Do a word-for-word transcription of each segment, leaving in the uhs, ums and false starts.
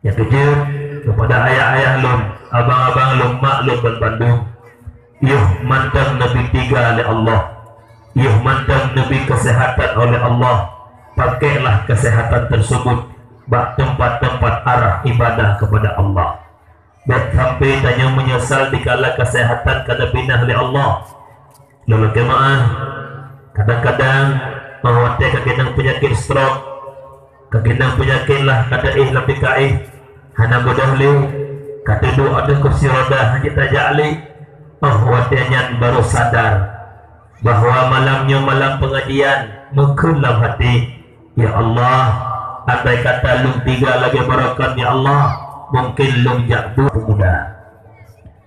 Nyang keujeuet, keupada ayah-ayah lôn, abang-abang lôn, mak lôn ban bandum, yoh mantong neubri tiga lé Allah, yoh mantong neubri keuseuhatan oleh Allah, pakailah keuseuhatan teusebut bak teumpat-teumpat arah ibadah keupada Allah. Bék sampai tanyoe meunyeusal dikala keuseuhatan ka neubri na lé Allah. Lôn lakée meu'ah, kadang-kadang óh watée ka keunong peunyakét stroke, ka keunong peunyakét lah ka taéh lam dikaéh, hana beudôh lé, ka teuduek ateueh kursi roda hana tajak lé, óh watée nyan barô sadar bahwa malam nyoe malam peungajian, meukheun lam até, "Ya Allah, andai kata lôn tiga lagée barokan, ya Allah, mungkin lôn jak duek peumuda."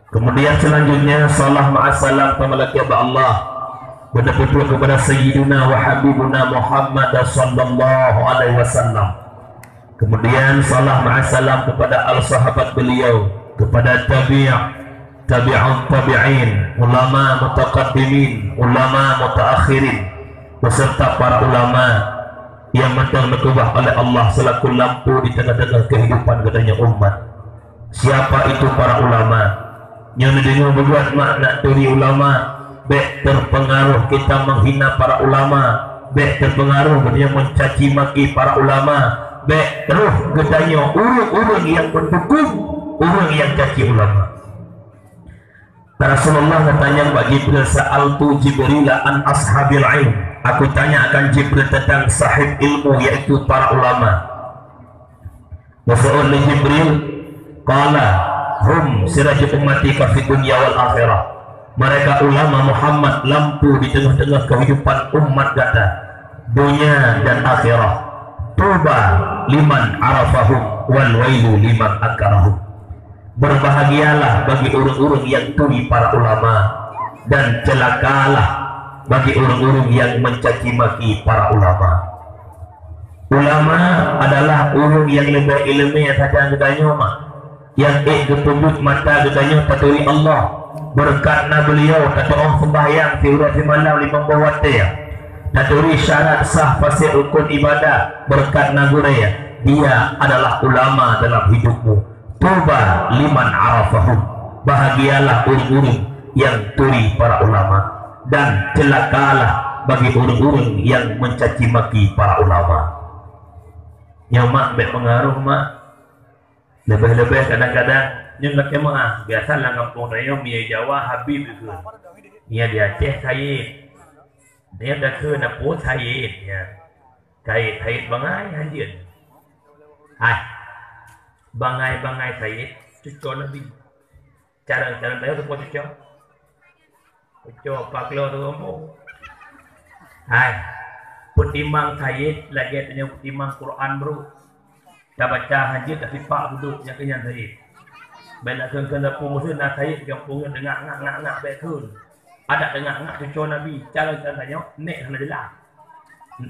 Kemudian selanjutnya, salam ma'as salam keupada Allah, beuteupeue keupada Sayyidina wa Habibuna Muhammad sallallahu alaihi wasallam. Kemudian salam ma'as salam keupada al sahabat beliau, keupada tabi', tabi'ut tabi'in, ulama mutaqaddimin, ulama mutaakhirin, beserta para ulama nyang mantong neukeubah oleh Allah seulaku lampu di teungoh-teungoh keuhidupan geutanyoe umat. Siapa itu para ulama? Nyoe neudeungoe beubuet mak nak turi ulama, bék teupeungaruh kita meuhina para ulama, bék teupeungaruh geutanyoe meucaci maki para ulama, bék troh geutanyoe ureuëng-ureuëng nyang meudukung ureuëng nyang caci ulama. Rasulullah geutanyong bak Jibril, "Sa'altu Jibril an ashabil ilm." Aku tanyakan Jibril tentang sahib ilmu, yaitu para ulama. Geuseuôt lé Jibril, qala, "Hum siraju ummati ka fid dunya wal akhirah." Mereka ulama Muhammad lampu di teungoh-teungoh keuhidupan umat gata, donya dan akhirah. Tuba liman arafahum wal wailu liman angkarahum. Berbahagialah bagi ureuëng-ureuëng nyang turi para ulama, dan ceulakalah bagi ureuëng-ureuëng nyang meucaci maki para ulama. Ulama adalah ureuëng nyang leubeh iéleumé sajan geutanyoe mak, nyang ék geupeubeuet mata geutanyoe taturi Allah. Beureukat na beuliau tatu'oh seumbahyang siuroe simalam limong boh watée, taturi syarat sah pasék rukon ibadah. Beureukat na gurée, dia adalah ulama dalam hidupmu. Tuba liman arafahum, bahagialah ureuëng-ureuëng nyang turi para ulama, dan ceulakalah bagi ureuëng-ureuëng nyang meucaci maki para ulama. Nyoe mak bék peungaruh mak. Leubeh-leubeh kadang-kadang nyoe lakée meu'ah, biasa lam gampông tanyoe mie Jawa Habib dikeue. Mie di Aceh Said. Nyoe dikeue na peue Said nyan. Said, Said bangai hanjeut. Hai. Bangai-bangai Said, cuco Nabi. Cara-cara tanyoe seupôt cuco. Cuco paklo tu kampung. Hai. Peutimang Said lagée tanyoe peutimang Quran brok. Tabaca hanjeut tasipak dudoe nyang keu nyan Said. Bék na kheun-kheun sapeue meuseue na Said gampông nyoe deungak ngak-ngak bék kheun. Adak deungak ngak cuco Nabi, cara-cara tanyoe nek hana jeulaih.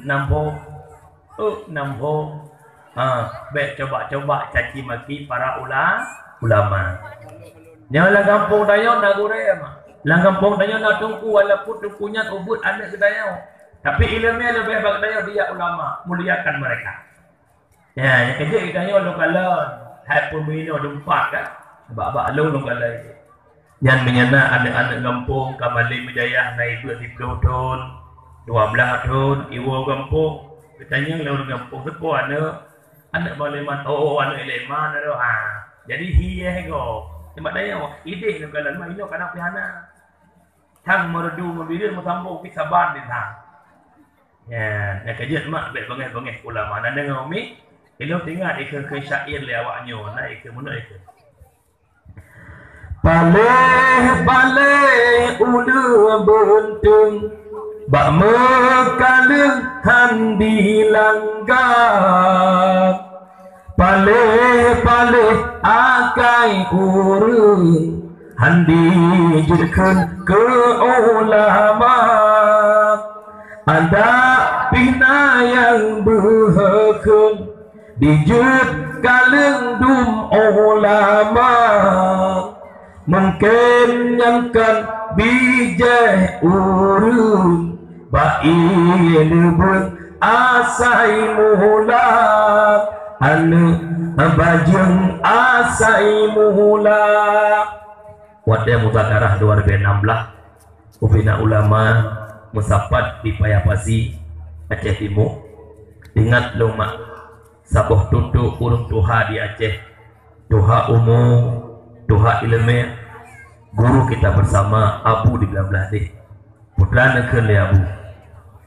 Nam phom, eh, nam phom. Ha, bék coba-coba caci maki para ula-, ulama. Nyoe lam gampông tanyoe na gurée mak. Lam gampông tanyoe na teungku, walaupun teungku nyan ubit aneuëk geutanyoe. Tapi iéleumé leubeh bak geutanyoe, dia ulama, muliakan mereka. Ya, nyang keujeuet geutanyoe lôn kalon, hai peumiléu teumpat kan, bak-bak lôn, lôn kalon. Nyan meunyoe na aneuëk-aneuëk gampông ka malém ijazah na ibeuk siploh thon, dua blaih thon, iwoe gampông, geutanyong lé ureuëng gampông, "Soe po aneuëk?" "Aneuëk Bang Leman." "Oh, aneuëk Leman nyoe." Ha. Jadi hi eh gob. Teuma tanyoe, idéh lôn kalon mah inoe kadang pih hana. Thang meureudu meubireuen meusambông pih saban di thang. Ya, nyang keujeuet mak bék beungéh-beungéh ulama. Na deungoe umi, ilôn teuingat ikeu-ikeu syair lé awak nyoe, na ikeu meunoe ikeu. Paléh-paléh uleueng beunteung, bak meukaleueng han dilangga. Paléh-paléh akai ureueng, han dijeuet kheun keu ulama. Adak pih na nyang beuhe kheun, dijeuet kaleueng dum ulama. Mungken nyan kon bijéh ureueng, bak ié leubeueng asai mula. Aneuk bajeueng asai mula. Watèe muzakarah dua ribu enam belas, ubena ulama meusapat di Paya Pasi, Aceh Timu. Ingat lôn mak, saboh tutoe ureueng tuha di Aceh, tuha umu, tuha ileumèe, guru kita bersama Abu di blah-blah deh. Peue treuk neukheun lé Abu,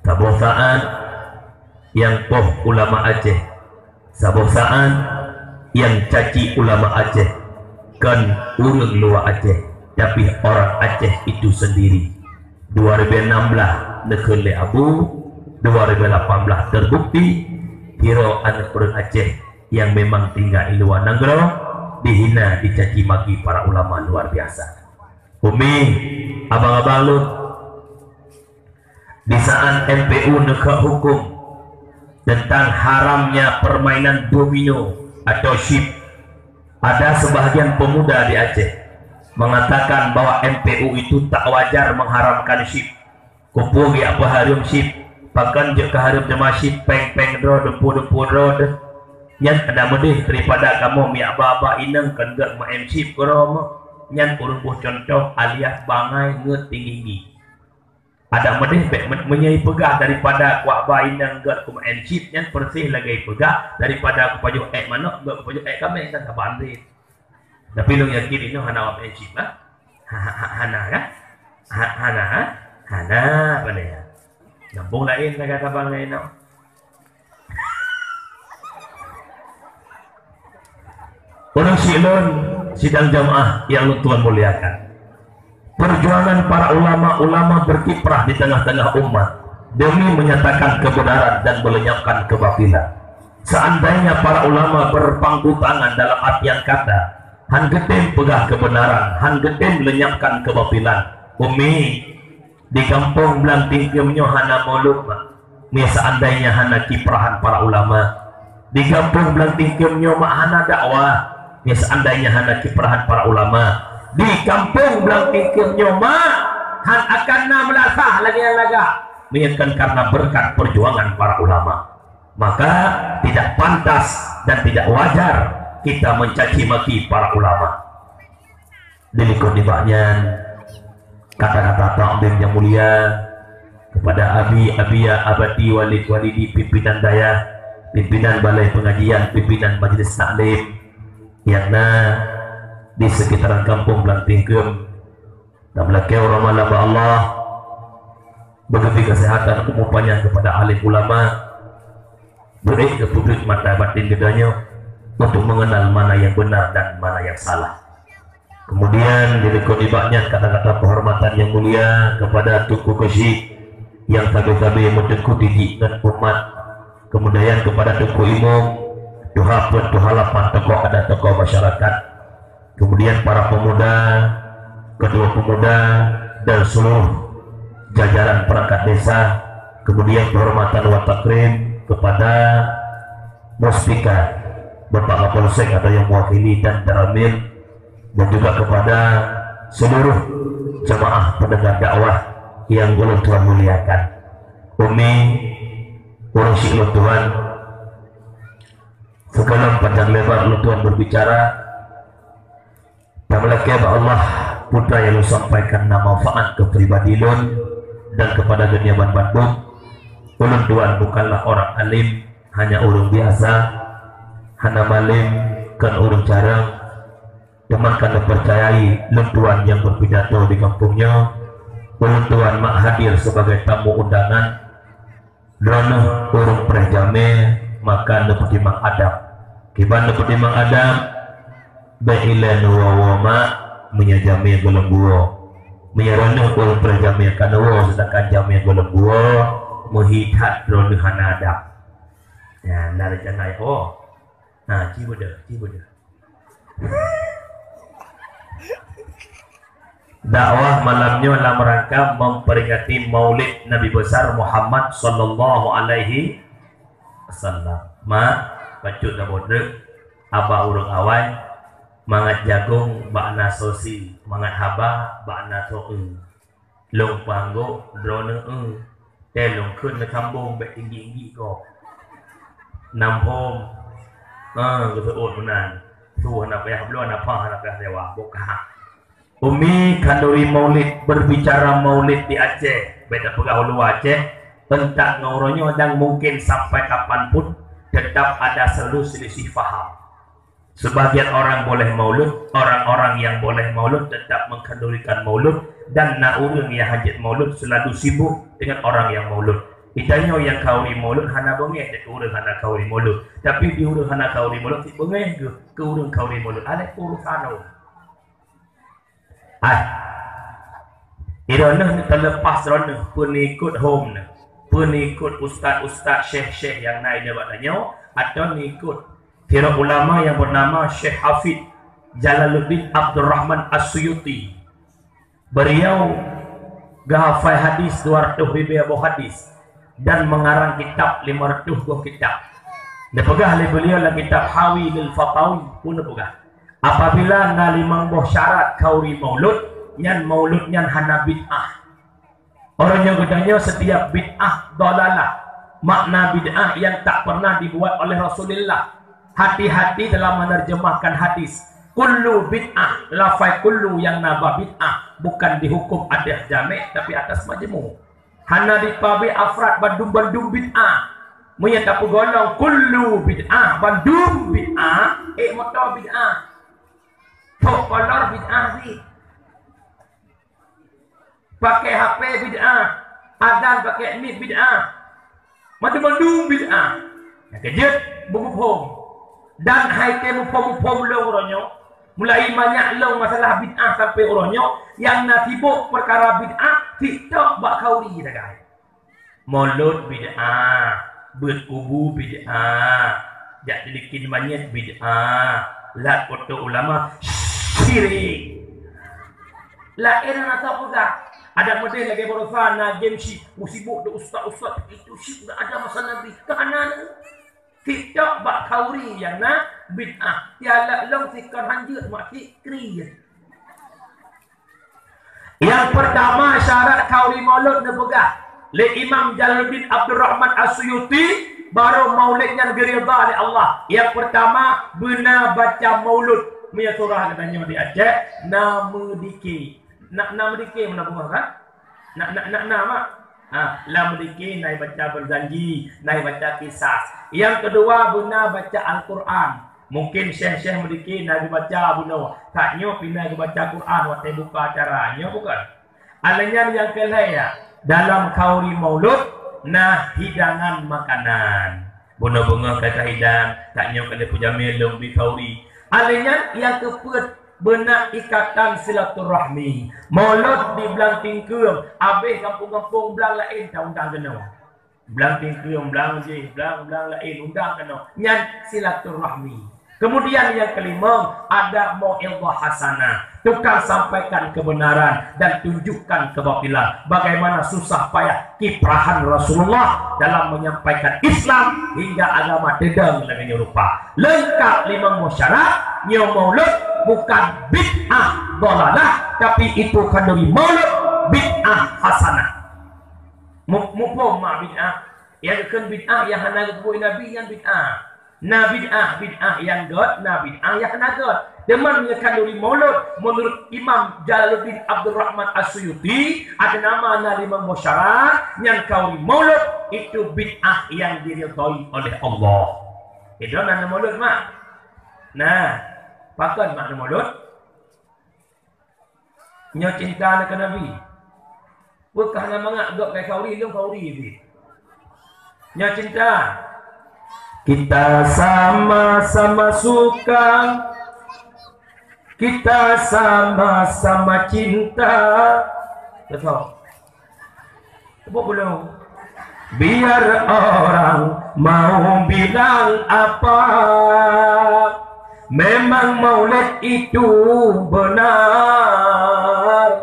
saboh saát nyang poh ulama Aceh, saboh saát nyang caci ulama Aceh, kon ureueng luwa Aceh, tapi orang Aceh itu sendiri. Dua ribu enam belas neukheun lé Abu, dua ribu lapan belas terbukti, sidroe aneuk ureueng Aceh nyang memang tinggai di luwa nanggroe dihina, dicaci maki para ulama luar biasa. Umi, abang-abang lôn, di saat M P U neukheun huköm teuntang haramnya permainan domino atau chip, ada sebahagian pemuda di Aceh mengatakan bahwa M P U itu tak wajar mengharamkan chip. Keupeue geujak peuhareuem chip? Pakon jeuet keu hareuem teuma chip péng-péng droe, dumpeue-dumpeue droe deuh? Nyan hana meudeh daripada kamoe miak ba-ba inong kon gét meu'en chip keudroe meuh. Nyan ureueng boh cuntoh alias bangai ngeut tinggi-tinggi. Adak meudeh bék men-, meunyoe ipeugah daripada kuak ba inong gét kumeu'en chip, nyan peureuseh lagée ipeugah daripada kupajoh ék manok gét kupajoh ék kaméng, kan saban deh. Tapi lôn yakin inoe hana wab ék chip, ha? Ha, ha, ha, hana, kan? Ha, hana, ha? Hana, pandai, ha? Gampông laén taga saban ngon inoe. Ureueng syik lôn, sidang jamaah nyang lôn tuan muliakan. Perjuangan para ulama-ulama berkiprah di tengah-tengah umat demi menyatakan kebenaran dan melenyapkan kebatilan. Seandainya para ulama berpangku tangan dalam artian kata, han geutem peugah kebenaran, han geutem lenyapkan kebatilan, Umi, di gampông Blang Tingkeum nyoe hana mulod, mak. Meuseandainya hana kiprahan para ulama, di gampông Blang Tingkeum nyoe mak hana dakwah. Meuseandainya hana kiprahan para ulama, di gampông Blang Tingkeum nyoe mak han akan na meulasah lagée nyang lagak. Meunyoe kon karena berkat perjuangan para ulama, maka tidak pantas dan tidak wajar kita mencaci maki para ulama. Di likot nibak nyan, kata-kata takzim nyang mulia kepada abi, abia, abati, walid, walidi, pimpinan dayah, pimpinan balai pengajian, pimpinan majlis taklim nyang na di sekitaran gampông Blang Tingkeum. Dan meulakée uroe malam bak Allah, beugeubi keuseuhatan, umu panyang kepada alim ulama, beuék keu publik mata batin geutanyoe untuk mengenal mana yang benar dan mana yang salah. Kemudian, di likot nibak nyan kata-kata penghormatan yang mulia kepada Teungku Keuchik nyang sabe-sabe meuteungku tiji ngon umat. Kemudian kepada Teungku Imum, tuha peuet, tuha lapan, tokoh adat, tokoh masyarakat. Kemudian para pemuda, ketua pemuda, dan seluruh jajaran perangkat desa. Kemudian penghormatan wa takrim kepada Muspika, Bapak Kapolsek atau yang mewakili dan Danramil, dan juga kepada seluruh jemaah pendengar dakwah yang ulôn tuan muliakan. Umi, ureueng syik lôn tuan, sigohlom panjang lebar lôn tuan berbicara, dan meulakée bak Allah, peue nyang lôn sampaikan na manfaat keu pribadi lôn dan kepada geutanyoe bandum. Ulôn tuan bukanlah orang alim, hanya ureueng biasa, hana malem, kon ureueng carông. Teuma ka neupercayai lôn tuan nyang berpidato di gampông nyoe, ulôn tuan mak hadir sebagai tamu undangan. Droeneuh ureueng preh jamé, maka neupeutimang adab. Kiban neupeutimang adab, bék ilée neuwoe-woe mak, meunyoe jamé gohlom buwoe. Meunyoe droeneuh ureueng preh jamé ka neuwoe, seudangkan jamé gohlom buwoe, meuhi that droeneuh hana adab. Nyan, na rencana, oh. Nah, ci beudôh, ci beudôh. Dakwah malam nyoe lam rangka memperingati Maulid Nabi Besar Muhammad sallallahu alaihi wasallam. Mak, bacut saboh treuk, aba ureueng awai, mangat jagong bak na sosi, mangat haba bak na soe. Lôn panggok droeneuh, eh. Tée lôn kheun neusambong bék tinggi-tinggi gob. Nam phom. Ha, geuseuôt meunan. Su hana payah bloe, hana pah, hana payah sewa. Bukah. Umi Khanduri Maulid, berbicara maulid di Aceh, beda peugah u luwa Aceh, teuntang ngon uroe nyoe dan mungkin sampai kapan pun tetap ada selalu selisih faham. Sebagian orang boleh maulud, orang-orang yang boleh maulud tetap mengkhandurikan maulud, dan na ureuëng yang hajat maulud selalu sibuk dengan orang yang maulud. Di tanyoe nyang khanduri maulud hana beungéh deungon ureuëng hana khanduri maulud, tapi di ureuëng hana khanduri maulud cit beungéh geuh keu ureuëng khanduri maulud. Alai urusan ureuëng. Hai. Droeneuh ni teuleupah droeneuh peunikot hom neuh, peunikot ustaz-ustaz, syekh-syekh nyang na di bak tanyoe, atau nikot sidroe ulama nyang bernama Syekh Hafid Jalaluddin Abdurrahman As-Suyuti. Beliau geuhafai hadis dua ratus ribée boh hadis dan mengarang kitab lima ratus boh kitab. Neupeugah lé beliau lam kitab Hawilil Fatawi pun neupeugah, apabila na limong boh syarat khanduri maulud, nyan maulud nyan hana bid'ah. Uroe nyoe geutanyoe setiap bid'ah dalalah. Makna bid'ah yang tak pernah dibuat oleh Rasulullah. Hati-hati dalam menerjemahkan hadis. Kullu bid'ah, lafai kullu yang na bak bid'ah bukan dihukum atas jamek tapi atas majmu'. Hana dipabeh afrad bandum-bandum bid'ah. Meunyoe tapeugolong kullu bid'ah, bandum bid'ah, ék moto bid'ah. Thok kolor bid'ah sih. Pakai H P bid'ah, azan pakai mic bid'ah, macam-macam bid'ah. Nyang keujeuet beumuphom. Dan hai tée muphom-muphom lôn uroe nyoe, mulai manyak lôn masalah bid'ah sampai uroe nyoe, nyang na sibok peukara bid'ah, TikTok bak khanduri sagai. Maulud bid'ah, beuet kubu bid'ah, jak tilikin manyét bid'ah, lat foto ulama syirik. Laén hana soe peugah. Adak meudeh lagée baroesa na game syik, musibuk di ustaz-ustaz itu syik udah ada masa Nabi. Ka hana na. TikTok bak khanduri nyang na bid'ah. Tialak lông sikon hanjeuet mak sik kriet. Nyang pertama syarat khanduri maulud neupeugah lé Imam Jalaluddin Abdurrahman As-Suyuti, baru maulid nyan geuridha lé Allah. Nyang pertama beuna baca maulud. Meunyoe surah geutanyoe di Aceh na meudike. Na, na meudike meunan beungoh kan? Na, na, na, na mak. Ha, lam meudike na baca berjanji, na baca kisah. Nyang keudua beuna baca Al-Quran. Mungkin syekh-syekh meudike na geubaca bunoe, tanyoe pih na geubaca Quran watée buka acara, nyoe bukan? Alai nyan nyang keu lhée ya, dalam khanduri maulud na hidangan makanan. Bunoe beungoh ka hidang, tanyoe ka lhée peujamé lôn bri khanduri. Alai nyan nyang keupeuet beuna ikatan silaturahmi. Maulud di Blang Tingkeung, abéh gampông-gampông blang laén taundang keunoe. Blang Tingkeung, blang jih, blang-blang laén undang keunoe. Nyan silaturahmi. Kemudian nyang keulima, ada mau'izah hasanah. Tukang sampaikan kebenaran dan tunjukkan kebatilan. Bagaimana susah payah kiprahan Rasulullah dalam menyampaikan Islam hingga agama teudong lagée nyoe rupa. Leungkap limong boh syarat, nyoe maulud bukan bid'ah dalalah, tapi itu khanduri maulud bid'ah hasanah. Mu-, muphom mak bid'ah. Nyang geukheun bid'ah nyang hana geupeubuet Nabi nyan bid'ah. Na bid'ah, bid'ah nyang gét, na bid'ah nyang hana gét. Teuma meunyoe khanduri maulud, meunurot Imam Jalaluddin Abdurrahman As-Suyuti, ada nama na limong boh syarat, nyan khanduri maulud, itu bid'ah nyang diridhoi oleh Allah. Itu na maulud mak. Nah, pakon mak maulud? Nyoe cinta na keu Nabi. Peue ka hana mangat gob kai khanduri, lôn khanduri pih. Nyoe cinta. Kita sama-sama suka, kita sama-sama cinta. Betul. Tepuk belum? Biar orang mau bilang apa, memang maulid itu benar.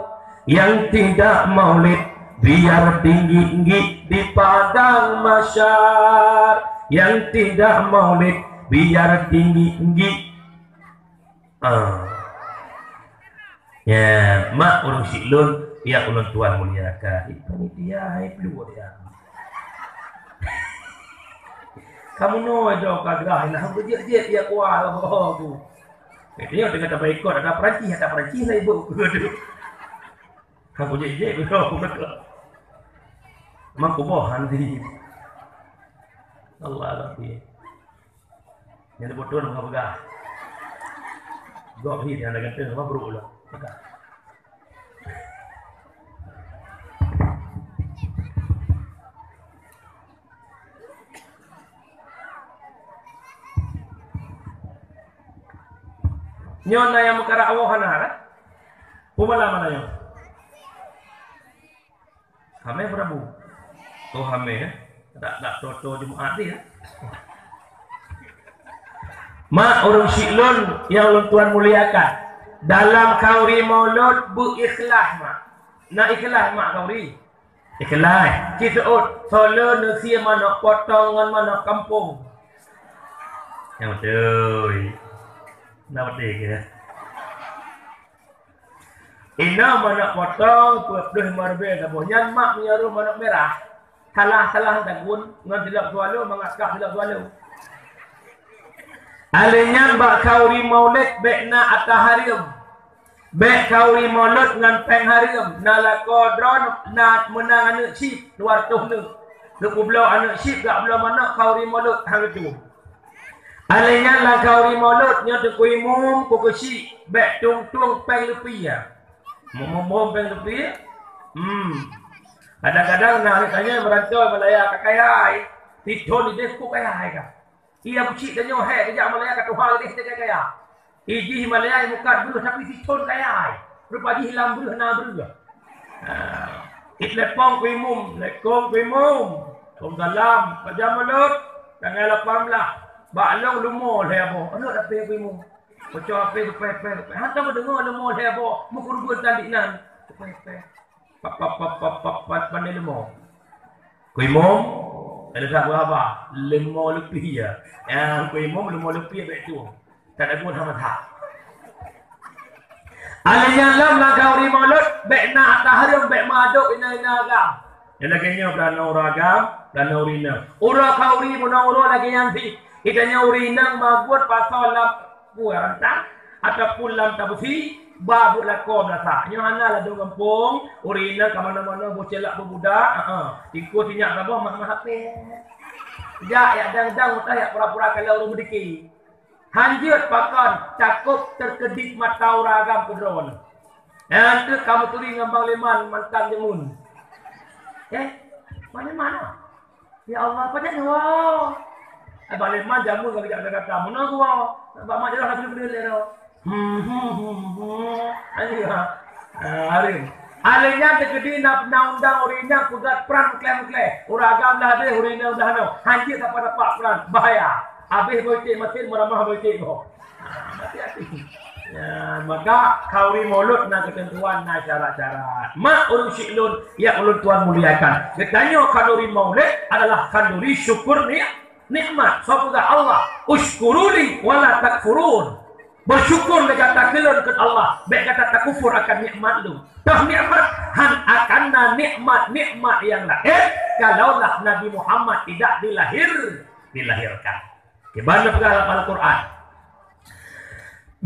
Yang tidak maulid, biar tinggi-tinggi di padang mahsyar. Yang tidak maulid, biar tinggi-tinggi. Ah. Ya, mak ureuëng syiek lôn, ya ulôn tuan muliakan. Ih, panitia, hai, peue dia. Kamoe nyoe droe ka grah, nah, beujeuet-jeuet ya kuah, oh, tu. Jadi, nyoe teuka tabaikot, ada Perancis, ada Perancis lah ibu. Kamoe jeuet-jeuet, betul. Memang kuboh nanti. Allah Rabbi. Nyang dibodoh nama peugah. Gob hi nyang ada ganteng, apa buruk lah. Peugah. Nyoe na nyang meukarak woe hana, kan? Peue malam hana nyoe? Hameh peue Rabu? Oh, Hameh, ya? Tak, tak, toto Jumaat dia. Mak ureueng syiek lôn nyang ulôn tuan muliakan, dalam khauri Maulud beu ikhlas, mak. Na ikhlas, mak, khauri? Ikhlas. Ci seuôt, soe lôn neusie manök potong ngon manök kampung. Nyang beutôi. Na beutôi ke? Inoe manök potong, peuet ploh limong ribèe saboh. Nyan mak meunyoe manök mirah. Salah-salah dagun ngon silop swallow, mangat kah silop swallow. Alèh nyan bak khauri Maulud bèk na ata hareuem. Bèk khauri Maulud ngon pèng hareuem, na lakoe droeneuh na meunang aneuk chip dua reutôh neuk. Geupubloe aneuk chip jak bloe manök khauri Maulud han geutueng. Alèh nyan lam khauri Maulud nyoe Teungku Imum, Teungku Chik, bèk tueng-tueng pèng leupie. Muphom-phom pèng leupie? Hmm. Kadang-kadang na aneuk tanyoe meurantoi Malaya ka kaya, sithon idéh ku kaya ka. Iya bucik tanyoe hék geujak Malaya ka tuha geudeh teuka kaya. Ijih Malaya mukat breuh tapi sithon kaya. Rupa jih lam breuh na breuh. Ha. Itelepon Teungku Imum, "Assalamualaikum Teungku Imum." "Waalaikumsalam." "Pajan Maulud?" "Tanggai lapan blah." "Bak lôn leumo lhèe boh." Aneuk dapé Teungku Imum. Peucok hapé geupèh-pèh, geupèh. Hana meudeungoe leumo lhèe boh, meukeureubeuen tan diknan. Geupèh-pèh. Pap, pap, pap, pap, pap, pap, pandai leumo. Teungku Imum, ada tak berapa? Leumo leupie ya. Ya, Teungku Imum leumo leupie bèk tueng. Tak ada guna mata. Alèh nyan lom lam khauri Maulud, bèk na ata hareuem, bèk meudôk inan-inan agam. Nyang lagèe nyoe, blah na uroe agam, blah na uroe inong. Uroe khauri, meunoe uroe lagèe nyan pih. Geutanyoe uroe inong meubuet pasoe lam peue rantang ataupun lam tabusi, ba buet lakoe meulasa. Nyoe hana ladôm gampông, ureueng inong ka manoe-manoe boh ceuleuk beubudak, heeh. Tingkue sinyak saboh mak-mak hapé. Jak yak dang-dang meutai yak pura-pura kalon ureueng meudiki. Hanjeuet pakon cakôp teukeudit mata ureueng agam keudroe. Nyan teuk ka meuturi ngon Bang Leman mantan jameun. Eh, Bang Leman ah? Ya Allah, pajan nyoe. Eh, Bang Leman jameun lagèe jak Jakarta. Meunoe gua. Bak mak jalan laju beudeuh lé dah. Hmm, hmm, hmm, hmm. Ayo. Ah, hari. Alèh nyan teukeudi na, na undang ureueng inong peugöt pran meuklèh-meuklèh. Ureueng agam dah habéh, ureueng inong dah nyoe. Hanjeuet dapat-dapat pran. Bahaya. Habéh boh iték masin, meuramah boh iték gob. Hati-hati. Ya, maka khauri Maulud na keutentuan, na syarat-syarat. Mak ureueng syiek lôn, nyang ulôn tuan muliakan. Geutanyoe khanduri Maulud adalah khanduri syukur ni-, nikmat. Soe peugah Allah, "Usykuruli wa la takfurun." Beusyukur lé gata keu lôn keu Allah, bèk gata takufur akan nikmat lôn. Toh nikmat, han akan na nikmat-nikmat nyang laén, kalaulah Nabi Muhammad tidak dilahir, dilahirkan. Kiban neupeugah lam Al-Qur'an.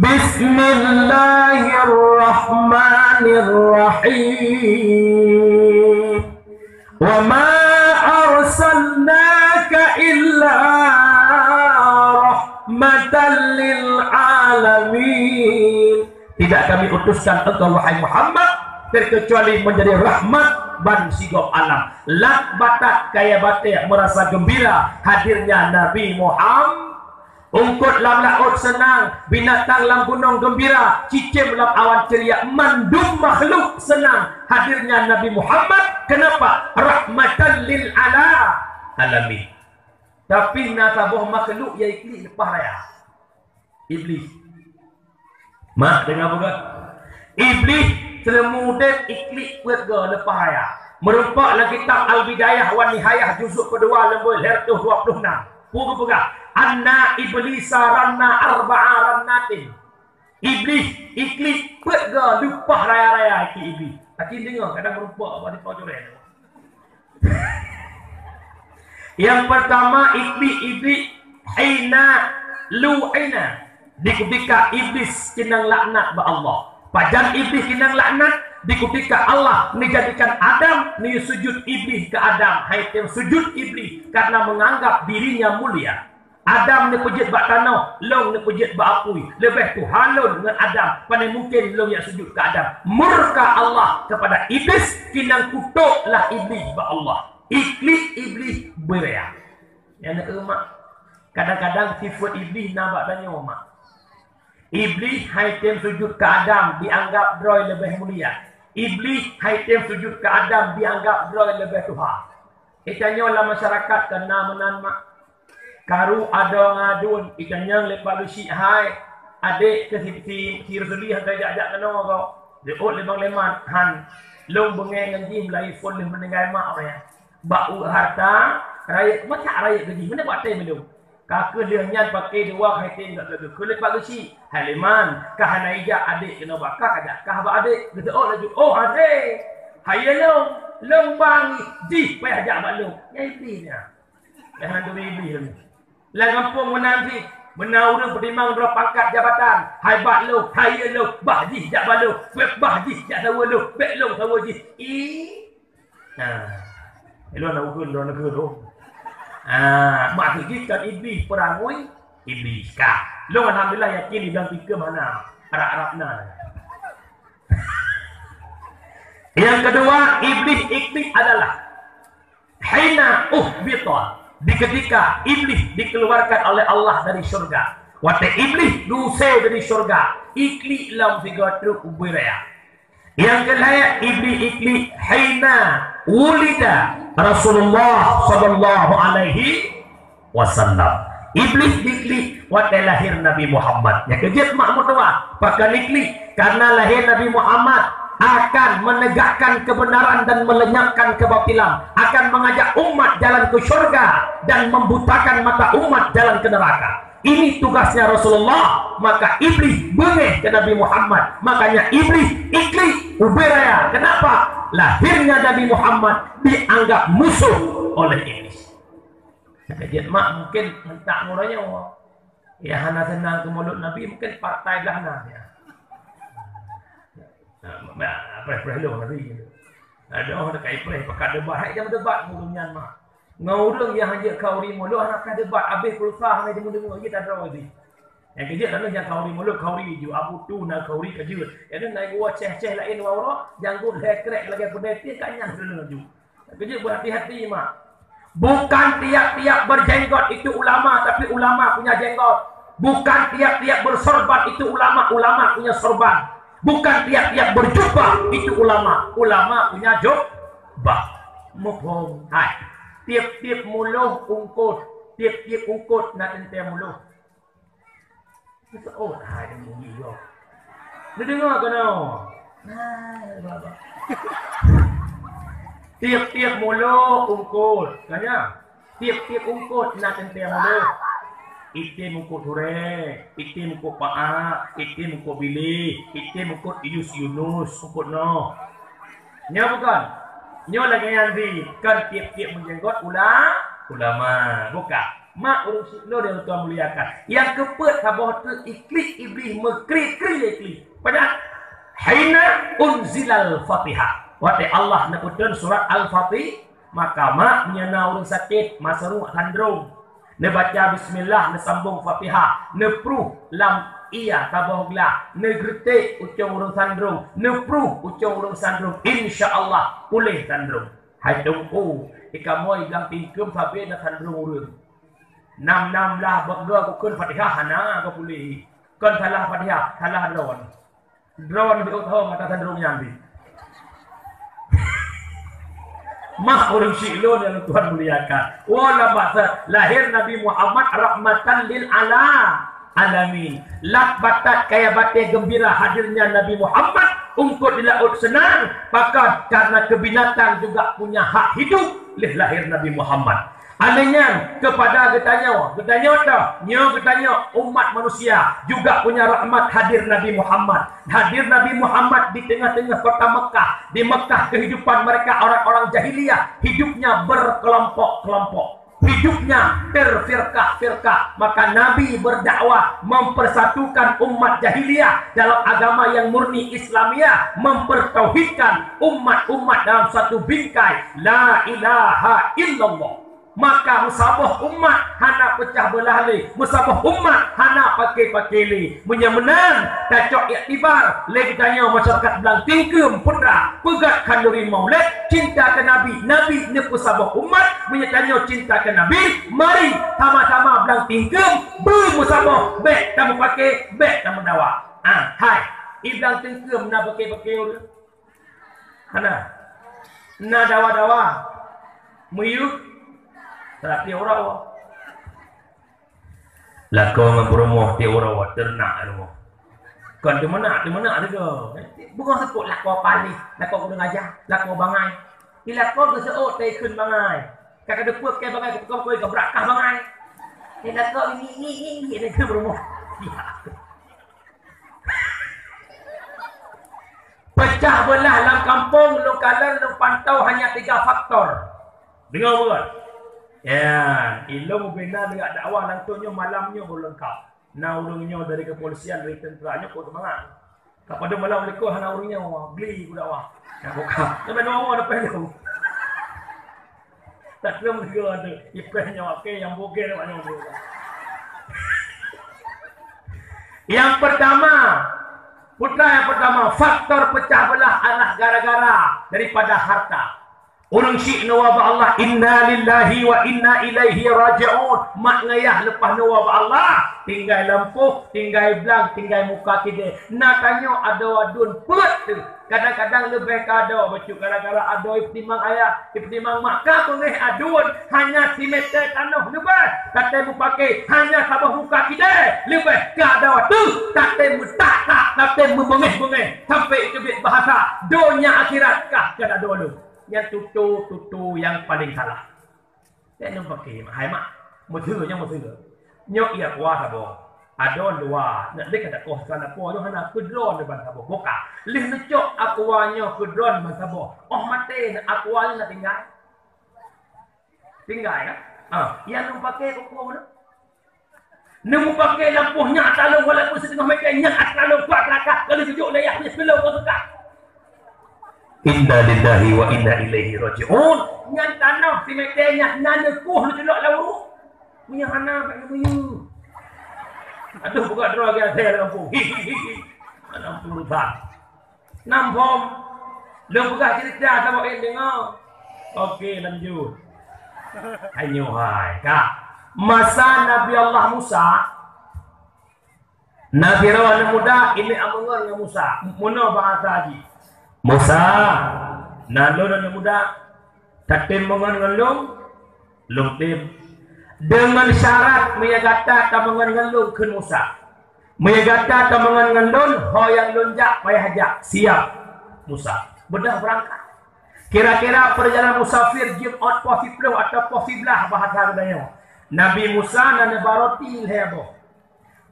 Bismillahirrahmanirrahim. Wa ma arsalnaka illa rahmatan lil alamin. Tidak Kami utuskan engkau, wahai Muhammad, terkecuali menjadi rahmat ban sigom alam. Lat batat kayèe batèe meurasa geumbira hadirnya Nabi Muhammad. Eungkôt lam laôt seunang, binatang lam gunong geumbira, cicém lam awan ceuria, mandum makhluk seunang hadirnya Nabi Muhammad. Kenapa? Rahmatan lil ala-, alamin. Tapi na saboh makhluk nyang iklik leupah raya. Iblih. Mak, deungö peugah. Iblih seuleumu udép iklik peuet goe leupah raya. Meurumpok lam kitab Al-Bidayah wan Nihayah juzuk keudua lemboe lhèe reutôh dua ploh nam. Peue geupeugah? "Anna iblisa ranna arba'a rannatin." Iblih iklik peuet goe leupah raya-raya iklik iblih. Tapi deungö, kadang meurumpok bak sipa cureng. Nyang peurtama, Iblih, Iblih hina lu'ina, di kutika Iblih keunong laknat bak Allah. Pajan Iblih keunong laknat? Di kutika Allah neujadikan Adam, neusujut Iblih keu Adam, hai tem sujut Iblih karena menganggap dirinya mulia. Adam neupeujeuet bak tanoh, lôn neupeujeuet bak apui, leubeh tuha lôn ngon Adam, pane mungken lôn jak sujut keu Adam. Murka Allah kepada Iblih, keunong kutok lah Iblih bak Allah. Iklik Iblih beuraya. Nyan na, mak. Kadang-kadang sifat Iblih na bak tanyoe, mak. Iblih hai tem sujut keu Adam dianggap droe leubeh mulia. Iblih hai tem sujut keu Adam dianggap droe leubeh tuha. Itanyoe lam masyarakat ka na meunan, mak. Karu adoe ngon aduen, itanyong lé Pak Geuchik, hai, adék keu si, si, si Rusuli han tajak-jak keunoe goe. Diôt lé Bang Leman, han. Lôn beungéh ngon jih meulayeue phon lheueh meuninggai mak awaknyan. Bak ueh hareuta rayeuk, macam rayeuk geuji, meunan bak até meulôn. Ka keuh lheueh nyan paké dua hai tem gak geuh keu lé Pak Geuchik. Hai Leman, ka hana ijak adék keunoe bak kah, kajak kah bak adék. Geuteuôt laju, oh, hase. Hayeue lôn, lôn bang jih payah jak bak lôn. Nyan Iblih nyan. Nyan hantu Iblih lôn. Lam gampông meunan cit, meunan ureueng peutimang droe pangkat jabatan, hai bak lôn, hayeue lôn, bah jih jak bak lôn, bék bah jih jak saweue lôn, bék lôn saweue jih. Ih. Nah, ilôn na ukeue droe nanggroe tu. Ah, maksud jih kan Iblih peurangui Iblih ka. Lôn alhamdulillah yakin di dalam tikeu mana Arab-Arab na. Yang kedua, Iblih iklik adalah hina uhbita, di ketika Iblih dikeluarkan oleh Allah dari syurga. Watée Iblih geusé dari syurga, iklik lom sigoe trok ubé raya. Nyang keulhée, Iblih iklik hina wulida Rasulullah sallallahu alaihi wasallam. Iblih iklik watée lahé Nabi Muhammad. Nyang keujeuet mak meutuwah, pakon iklik? Karena lahé Nabi Muhammad akan menegakkan kebenaran dan melenyapkan kebatilan, akan mengajak umat jalan ke syurga dan membutakan mata umat jalan ke neraka. Ini tugasnya Rasulullah, maka Iblih beungéh ke Nabi Muhammad. Makanya Iblih iklik ubé raya. Kenapa? Lahirnya Nabi Muhammad dianggap musuh oleh Iblih. Sakét mak mungkin mentak muronya. Ya hana senang ke mulut Nabi, mungkin partai belah na ya. Nah, preh-preh lom Nabi. Ada orang dekat preh pakat debat, hai jam debat mulut nyan mah. Ngon ureueng nyang hanjeuet khauri mulut hana ka debat, habéh pulsa hana deungoe-deungoe jih tadroe jih. Nyang keujeuet lalu nyang khauri mulut khauri ju, abu tu na khauri keujeuet. Jadi na gua ceh-ceh laén wawa, janggut lhèe krek lagèe peudeh pih ka nyang deungoe ju. Keujeuet berhati-hati mak. Bukan tiap-tiap berjenggot itu ulama, tapi ulama punya jenggot. Bukan tiap-tiap bersorban itu ulama, ulama punya sorban. Bukan tiap-tiap berjubah itu ulama, ulama punya jubah. Muphom hai. Tiep-tiep muloh ungkot, tiep-tiep ungkot na teuntèe muloh. Oh, hai, dia bunyi yo. Dia dengar ke no? Nah, baba. Tiep-tiep muloh ungkot, tanya. Tiep-tiep ungkot na teuntèe muloh. Item ungkot surek, item ungkot paak, item ungkot bilih, item ungkot Yus Yunus, ungkot noh. Nyoe bukan. Nyoe lagèe nyan di, kan tiep-tiep meujenggot ula-, ulama. Bukan. Mak ureueng syik lôn nyang tuan muliakan. Nyang keupeuet saboh teuk iklik Iblih meukri-kri iklik. Padahai hina unzilal Fatihah. Watèe Allah neupeutrön surat Al-Fatihah, maka mak meunyoe na ureueng sakét, maseuruek sandrong. Neubaca bismillah, neusambong Fatihah, neupruh lam ie saboh glah, neugeutek ucong ureueng sandrong, neupruh ucong ureueng sandrong, insya Allah puléh sandrong. Hai teungku, ikamoe lam tingkeum sabe na sandrong ureueng. Nam-nam lah bak geu kukheun Fatihah hana geupuléh. Kon salah Fatihah, salah droe. Droe di utoh mata sandrong nyan di. Mak ureueng syik lôn nyang Tuhan muliakan. Wala basa lahé Nabi Muhammad rahmatan lil ala-, alamin. Lat batat kaya batée geumbira hadirnya Nabi Muhammad, ungkot di laôt seunang, pakon? Karena keu binatang juga punya hak hidup lheueh lahé Nabi Muhammad. Alèh nyan, keupada geutanyoe, geutanyoe toh, nyoe geutanyoe umat manusia juga punya rahmat hadir Nabi Muhammad. Hadir Nabi Muhammad di tengah-tengah kota Mekah. Di Mekah kehidupan mereka orang-orang jahiliyah, hidupnya berkelompok-kelompok. Hidupnya terfirqah-firqah. Maka Nabi berdakwah mempersatukan umat jahiliyah dalam agama yang murni Islamiyah, mempertauhidkan umat-umat dalam satu bingkai la ilaha illallah. Maka meusaboh umat hana peucah beulah lé, meusaboh umat hana paké-paké lé. Meunyoe meunan, tacok iktibar lé geutanyoe masyarakat Blang Tingkeum Putra, peugöt khanduri Maulid, cinta keu Nabi, Nabi neupeusaboh umat. Meunyoe tanyoe cinta keu Nabi, mari sama-sama Blang Tingkeum beumeusaboh, bèk tameupaké, bèk tameudawa. Ah, hai, i Blang Tingkeum na paké-paké ureueng? Hana. Na dawa-dawa. Meuyeuh. Salah tiep uroe. Lakoe ngon peurumoh tiep uroe teunak rumoh. Kon teumeunak, teumeunak sigoe. Beungoh seupôt lakoe paléh, lakoe kurang aja, lakoe bangai. Di lakoe geuseuôt tai kheun bangai. Ka ka deupeuet keu bangai, keu bangai, keu brakah bangai. Di lakoe ni, ni, ni, ni, ni, keu rumoh. Pecah belah lam kampung, lôn kalon, lôn pantau hanya tiga faktor. Deungoe beugöt. Ya, ilôn bina deungon dakwah langsung nyoe malam nyoe baru leungkap. Na ureueng nyoe dari kepolisian, dari tentera nyoe kok seumangat. Ka padum malam likot hana ureueng nyoe, gli ku dakwah. Nak buka. Sampai dua orang dapat tu. Tak kira mereka tu. Ipeh nyoe, okey, yang bogel awak nyoe. Yang pertama, putra yang pertama, faktor pecah belah adalah gara-gara daripada harta. Ureueng syiek neuwoe bak Allah, "Inna lillahi wa inna ilaihi raji'un." Mak ngon yah leupah neuwoe bak Allah, tinggai lampôh, tinggai blang, tinggai muka kidée. Na tanyoe adoe aduen peuet teuh. Kadang-kadang leubeh keu adoe bacut gara-gara adoe ipeutimang ayah, ipeutimang mak. Ka beungéh aduen, hanya simeter tanoh leubeh. Tatem meupaké, hanya saboh muka kidée leubeh keu adoe teuh. Tatem meutak-tak, tatem meubeungéh-beungéh. Sampai teubiet bahasa, donya akhirat kah keu adoe lôn. Nyan tutoe-tutoe nyang paleng salah. Nyan paké, hai mak, meuteue nyoe meuteue. Nyoe ie kuah saboh. Adoe dua, nak lé ka takoh seukala po nyoe hana keudroe ban saboh. Boka. Lheueh neucok aqua nyoe keudroe ban saboh. Oh maté, aqua nyoe na tinggai. Tinggai kan? Ah, nyang lôn paké kok po nyoe. Neumeupaké lampôh nyan atra lôn walaupun siteungoh meter nyan atra lôn kuat lakah kali tujoh layah nyan seuleueng kau suka. Inna lillahi wa inna ilaihi raji'un. Nyan tanoh simeter nyan na neukoh leucilok lam uruek. Meunyo hana bak neumuyue. Aduh, buka droe lagèe asèe lam lampôh. Hi, hi, hi, hi. Lam urusan. Nam phom. Lôn peugah cerita saboh ék deungoe. Oke, lanjut. Hanyoe hai, ka. Masa Nabi Allah Musa, na sidroe aneuk muda imiet ameungon ngon Musa. Meunoe bahasa jih. "Musa, na lôn aneuk muda, tatem meungon ngon lôn?" "Lôn tem." "Deungon syarat meunyo gata tameungon ngon lôn," kheun Musa. "Meunyo gata tameungon ngon lôn, ho nyang lôn jak payah jak." "Siap, Musa." Beudôh beurangkat. Kira-kira peurjalanan musafir jeuem ôt poh siplôh atawa poh siblaih bahasa geutanyoe. Nabi Musa na neuba roti lhèe boh.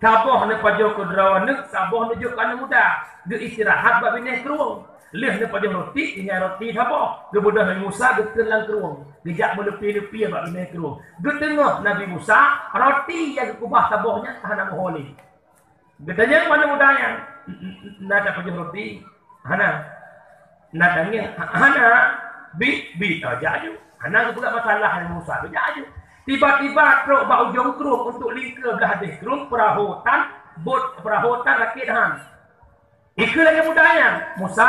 Saboh neupajoh keu droeneuh, saboh neujok keu aneuk muda. Geuistirahat bak binéh krueng. Lheueh neupajoh roti, tinggai roti saboh. Geubeudôh Nabi Musa geukheun lam krueng. Geujak meuleupi-leupi bak binéh krueng. Geuteungoh Nabi Musa, roti nyang geukeubah saboh nyan ka hana meuho lé. Geutanyong bak aneuk muda nyan, "Na tapajoh roti?" "Hana." "Na tangieng?" "Hana." "Bit, bit." "Oh, jak aju." Hana geupeugah masalah Nabi Musa, jak aju. Tiba-tiba trok bak ujong krueng untuk lingka blah deh krueng, peurahô tan, bot peurahô tan rakét han. Ikheun lagèe muda nyan, "Musa,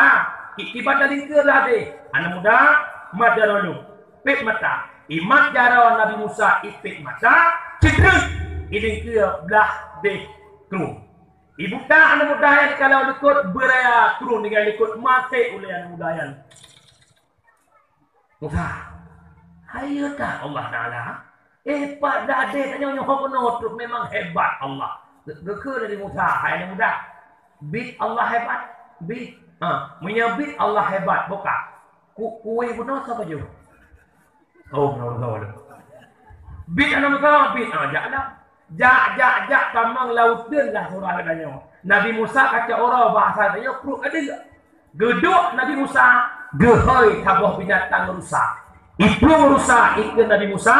i-, kiban talingka blah deh." Aneuk muda mat jaroe lom, pet mata. Imat jaroe Nabi Musa ipet mata, ceudreuk ilingka blah deh krueng. Ibuta aneuk muda nyan dikalon likot, beuraya krueng tinggai likot, maté ulèe aneuk muda nyan. Musa, hai, ya tak Allah Taala? Eh, pat dah deh tanyoe nyoe keunoe trok, memang hebat Allah. Ge-, geukheun lé Musa, hai aneuk muda, bit Allah hebat, bit. Ha, meunyoe bit Allah hebat, boka. Ku-, kueh bunoe sapa jeuet? Oh, bunoe, bunoe, bunoe. Bit aneuk muda, bit. Ha, jak lah. Jak, jak, jak, tamong lam uteuen lah surah geutanyoe. Nabi Musa kacok uroe, bahasa tanyoe pruet adeuk. Geuduek Nabi Musa, geuhôi saboh binatang rusa. Iplueng rusa ikheun Nabi Musa,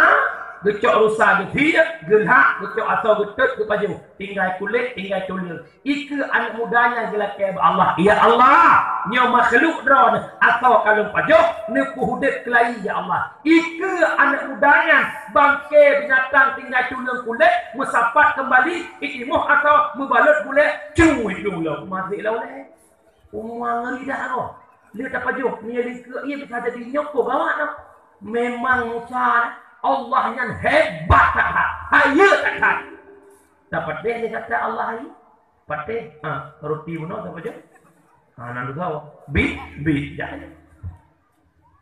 Geucok rusa geusie, geulhak, geucok asoe geutot geupajoh. Tinggai kulét, tinggai tuleueng. Ikeue aneuk muda nyan geulakée bak Allah, "Ya Allah, nyoe makhluk droeneuh, asoe ka lôn pajoh, neupeuhudép keulayi, ya Allah." Ikeue aneuk muda nyan bangke binatang tinggai tuleueng kulét, meusapat keumbali, itimoh asoe, meubalot gulée, cui dong lom, maté lom lé. Uma ngeri dah roh. Lé tapajoh, meunyoe lingkeue ié bisa jadi nyoe ko gawat dah. Memang Musa, Allah nyan hebat that-that, hayeue that-that. Tapatéh lé gata Allah hayeue. Patéh, ha, roti bunoe tapajoh. Ha, nan dudoe. Bit, bit, jak.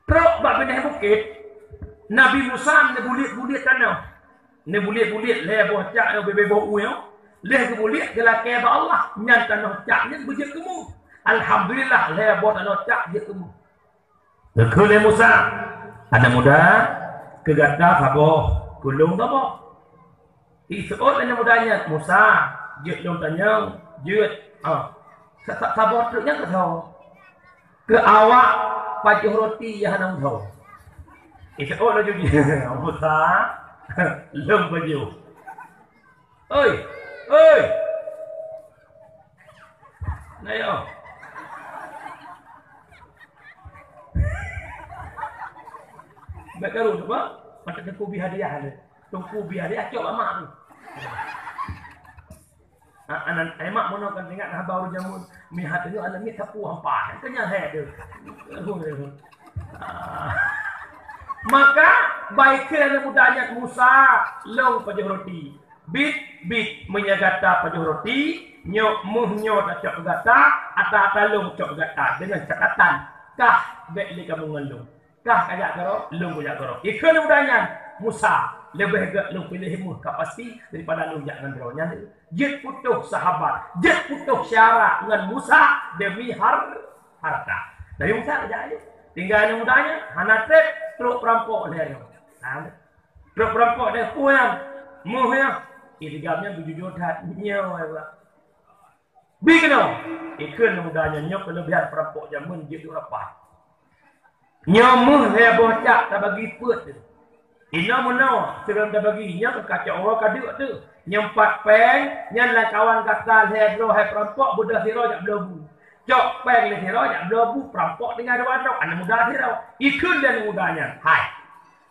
Trok bak binéh bukét, Nabi Musa neubuliek-buliek tanoh. Neubuliek-buliek lhée boh cak nyoe bebe boh ueh nyoe. Lheueh geubuliek geulakée bak Allah, nyan tanoh cak nyan beujeuet keu méuh. Alhamdulillah, lhée boh tanoh cak jeuet keu méuh. Geukheun lé Musa, "Aneuk muda, keu gata saboh, keu lôn saboh." Iseuôt lé aneuk muda nyan, "Musa, jeuet lôn tanyong, jeuet." Ah. Sa-, sa-, saboh treuk nyan keu soe? Keu awak pajoh roti nyang hana meusoe. Iseuôt laju jih, "Musa, lôn pajoh." "Oi, oi. Na yo." Bèk karu tu, Pak. Patut teungku bi hadiah ni. Teungku bi hadiah cok bak mak tu. Ah, anan, ai mak meunoe kan ingat haba ureueng jameun. Meuhat nyoe aneuk miet sapeue hampa. Kan kenyang hai tu. Ah. Maka, bak kheun aneuk muda nyan, "Musa, lôn pajoh roti." "Bit, bit, meunyoe gata pajoh roti, nyoe méuh nyoe tacok keu gata, ata-ata lôn cok keu gata, deungon catatan, kah bèk lé kamoe ngon lôn. Kah kajak keudroe, lôn kujak keudroe." Ikheun aneuk muda nyan, "Musa, leubeh gèt lôn piléh méuh ka pasti daripada lôn jak ngon droe nyan." Jeuet putôh sahabat, jeuet putôh syara ngon Musa demi har-, harta. Nabi Musa kajak lé. Tinggai aneuk muda nyan, hana trép, trok peurampok lhèe nyoe. Nah, Trok peurampok deh, "Peue nyan?" "Méuh nyan." Ih, digam nyan beujujur that. "Nyoe, ya Allah." "Bi keunoe." Ikheun muda nyan, "Nyoe keuleubehan peurampok jameun jeuet duek rapat. Nyoe méuh lhèe boh cak tabagi peuet teuh. Inoe meunoe, sigohlom tabagi, nyoe ka cok uroe ka deuk teuh. Nyoe pat péng, nyan lam kawan gata lhèe droe hai peurampok, beudôh sidroe jak bloe bu. Cok péng lé sidroe jak bloe bu, peurampok tinggai dua droe, aneuk muda sidroe." Ikheun lé aneuk muda nyan, "Hai,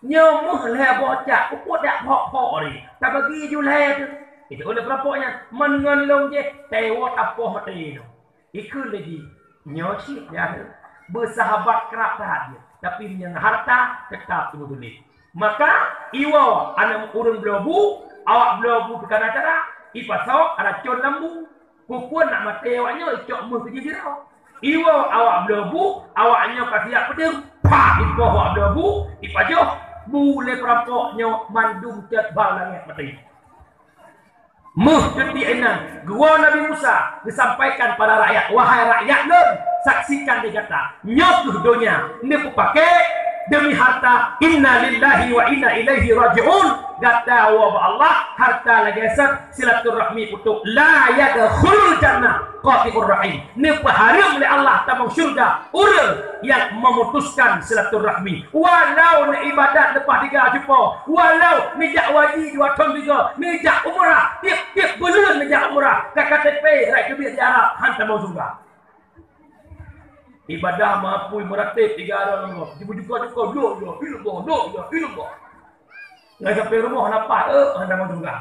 nyoe méuh lhèe boh cak, peue dak phok-phok ri, tabagi ju lhèe teuh." Itu ulèe peurampok nyan, "Mon ngon lôn jih, teuwot apoh maté nyoe." Ikheun lé jih, "Nyoe cit, ya, beusahabat krab that jih, tapi meunyoe harta teutap imeubeulit." Maka, iwoe aneuk ureueng bloe bu, awak bloe bu teuka na cara, ipasoe racôn lam bu. Peue-peue nak maté awak nyoe icok méuh keu jih sidroe. Iwoe awak bloe bu, awak nyoe ka siap peudeueng, pah ipoh awak bloe bu, ipajoh, bu lé peurampok nyoe mandum cot bak langét maté. Méuh keutik inan, geuwoe Nabi Musa geusampaikan pada rakyat, "Wahai rakyat lôn, saksikan di gata, nyoe kheueh donya neupeupaké demi harta, inna lillahi wa inna ilaihi raji'un." Gata woe bak Allah, harta lagèe sat, silaturahmi putôh. La yadkhulul jannah qati'ur rahim. Neupeuhareuem lé Allah tamong syeuruga ureueng nyang memutuskan silaturahmi. Walau neuibadat leupah tiga cupo, walau neujak haji dua thôn tiga, neujak umrah, tiep-tiep buleuen neujak umrah, ka K T P rot keubiet di Arab, han tamong syeuruga. Ibadah meupui meuratéb tiga droe lom, jibeujungko-jungko, "Lôn, lôn, ilmu, lôn, lôn, ilmu." Ngon sampai rumoh na pat, eh, han tamong syeuruga.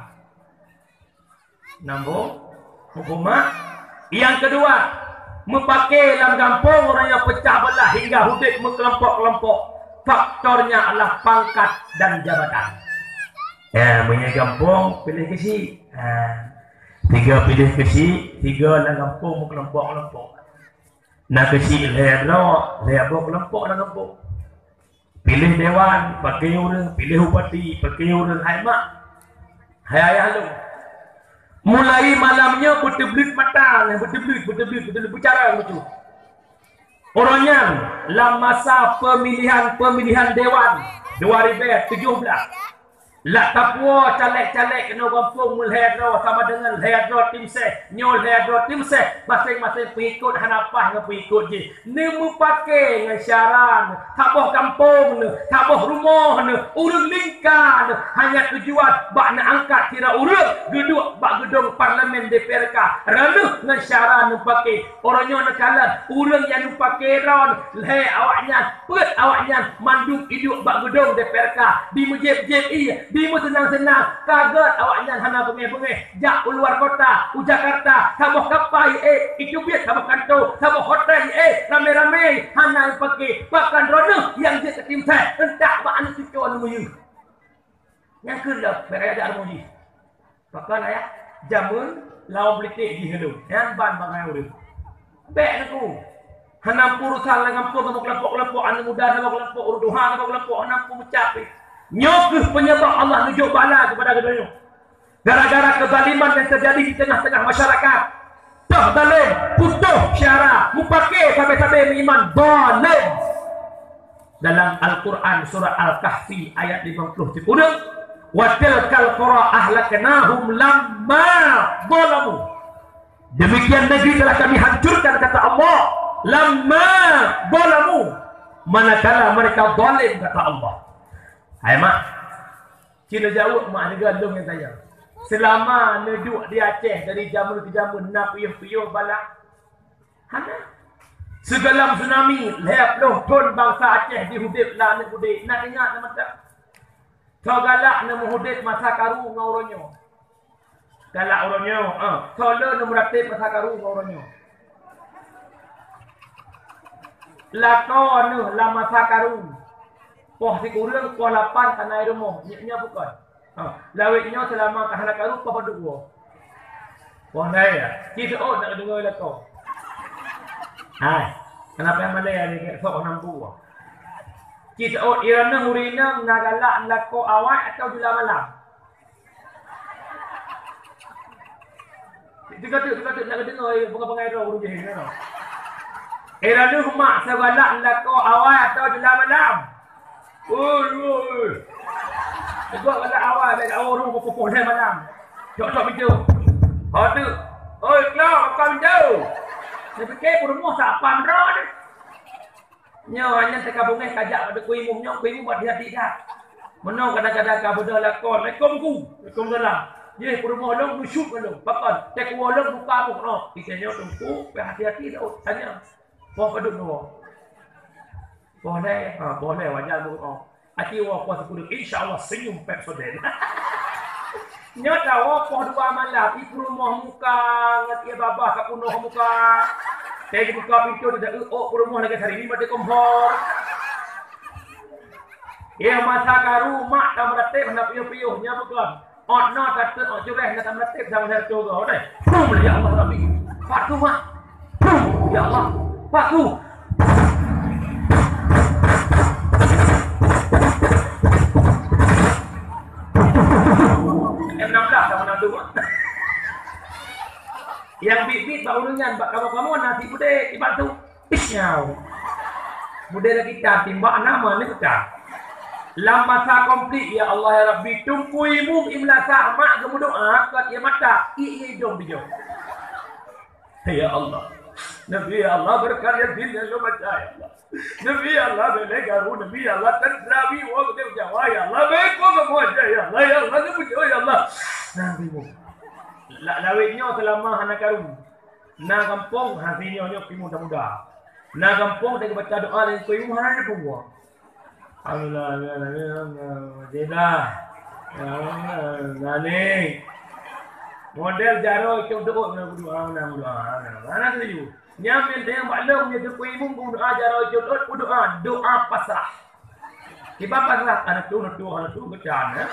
Nambung, huköman. Nyang keudua, meupaké lam gampông ureueng nyang peucah beulah hingga udép meukelompok-kelompok. Faktornya adalah pangkat dan jabatan. Ya, meunyoe gampông, piléh keuchik. Ha. Tiga piléh keuchik, tiga lam gampông meukelompok-kelompok. Na keuchik lhèe droe, lhèe boh kelompok lam gampông. Piléh dewan, paké ureueng, piléh bupati, paké ureueng, hai mak, hai ayah lôn. Mulai malam nyoe beuteubleuet mata, beuteubleuet, beuteubleuet, beuteubleuet, beucara beutôi. Uroe nyan, lam masa pemilihan-pemilihan dewan dua ribèe tujoh blah, lam tapuwoe caleg-caleg keunoe gampông meulhèe droe sama deungon lhèe droe tim sès, nyoe lhèe droe tim sès, maséng-maséng peungikot hana paih ngon peungikot jih. Neumeupaké ngon syara neuh, saboh gampông neuh, saboh rumoh neuh, ureueng ling- Ka hanya tujuan bak neuangkat sidroe ureuëng geuduek bak geudong parlemen D P R K, ranuh ngon syara neupake. Uroe nyoe neukalon ureuëng nyang neupake droen lhée awaknyan, peuet awaknyan mandum iduek bak geudong D P R K, dimeujieb-jieb ié, dimeuseunang-seunang, ka gét awaknyan hana beungéh-beungéh. Jak u luar kota, u Jakarta, saboh kapa jiék, iteubiet saboh kantô, saboh hotel jiék, ramé-ramé, hana pake, bahkan droeneuh nyang jeuet keu timsai, euntak bak aneuk cucoe neumiyueb. Nyang keuh lom, bèk kajak rumoh jih. Pakon ayah, jameun lawan politik jih lom, nyan ban bangai ureueng. Bèk neukeu. Hana peue urusan lam gampông saboh keulompok-keulompok, aneuk muda saboh keulompok, ureueng tuha saboh keulompok, hana peue meucap pih. Nyoe keuh peunyeubab Allah neujok bala keupada geutanyoe. Gara-gara keuzaliman nyang teujadi di teungoh-teungoh masyarakat. Toh zalem, putôh syara, mupake sabe-sabe meuiman, zalem. Dalam Al-Quran surah Al-Kahfi ayat lima puluh sikureueng, "Wa tilkal qura ahlaknahum lamma zalamu." Demikian negeri telah Kami hancurkan, kata Allah, "lamma zalamu," manakala mereka zalim, kata Allah. Hai mak, ci neujaweueb mak, lagèe lôn nyang tanyong. Seulama neuduek di Aceh dari jameun keu jameun, na piôh-piôh bala? Hana. Sigohlom tsunami, lhèe ploh thon bansa Aceh di udép lam aneuk udép, na ingat na mantong? Soe galak neumeuudép masa karu ngon uroe nyoe? Galak uroe nyoe, ah. Soe le neumeuratép masa karu ngon uroe nyoe? Lakoe neuh lam masa karu. Poh sikureueng, poh lapan ka na i rumoh. Nyoe, nyoe bukon. Ha, lawét nyoe seulama ka hana karu, poh padub woe? Poh lhèe, ya? Ci seuôt nak deungoe lakoe. Hai, kenapa yang mana ya ni, sok nam bu? Ci seuôt, i droeneuh ureueng inong na galak lakoe awai atawa jula malam? Teuka teuk, teuka teuk, nak deungoe, eh, peungai-peungai droe ureueng jih, ya. I droeneuh mak, soe galak lakoe awai atawa jula malam? Oi, oi. Teugok galak awai, bèk awai ureueng pukul poh lhèe malam. Cok-cok pintoe. Ho teuk. Oi, Klo, buka pintoe. Neupike peurumoh sapam droe ni. Nyoe, nyan teuka beungéh kajak bak teungku imum nyoe, teungku imum bak hati-hati that. Meunoe kadang-kadang ka beudôh lakoe, "Assalamualaikum, Teungku." "Waalaikumsalam." "Yeh, peurumoh lôn neusyuet ngon lôn." "Pakon?" "Teungku lôn buka buet nyoe." Ikeu nyoe teungku, beuhati-hati that, tanyong. Poh padub nyoe? Poh lhèe, ha, poh lhèe wajar buet nyoe. Aci woe poh sikureueng, insya Allah senyum Pepsodent. Nyoe tawoe poh dua malam, i peurumoh muka ngon ie babah ka peunoh muka. Teuka buka pintoe, teuka eu ôk peurumoh lagèe sari ni mati kompor. Ie masa karu mak ka meuratéb hana piôh-piôh, nyan bukon. Ôt noe ka teuk ôt jureh, na ka meuratéb sama saya tu goh deh. Pum, ya Allah Rabbi. Patu mak. Pum, ya Allah. Patu. M enam belas sama nadu. Yang bit-bit bak ureueng nyan, bak kamoe-kamoe na si budé dibantu. Pisyau. Budé lagi ta timbak nama ni kita. Lam masa konflik, ya Allah, ya Rabbi, teungku imum i meulasah mak geumeudoa, kat ie mata, ie idong bijôh. Ya Allah. Nabi Allah berkarya di dalam mata, ya Allah. Nabi Allah bela garu, Nabi Allah tentera bi wong di Jawa, ya Allah. Beko kamu aja, ya Allah, ya Allah, Nabi, oh, ya Allah. Nabi mu. La-, lawét nyoe seulama hana karu. Na gampông, ha, si nyoe, nyoe keu muda-muda. Na gampông, teuka baca doa lé keu ibu, hana ada pun buah. Alhamdulillah, alhamdulillah, alhamdulillah. Model jaroe cok doa, na berdoa, na berdoa, na berdoa. Hana setuju. Nyan min teuka bak lôn, nyoe keu ibu, berdoa jaroe cok doa, berdoa, doa pasrah. Kiban pasrah, hana tu, hana tu, hana tu, geutan, eh.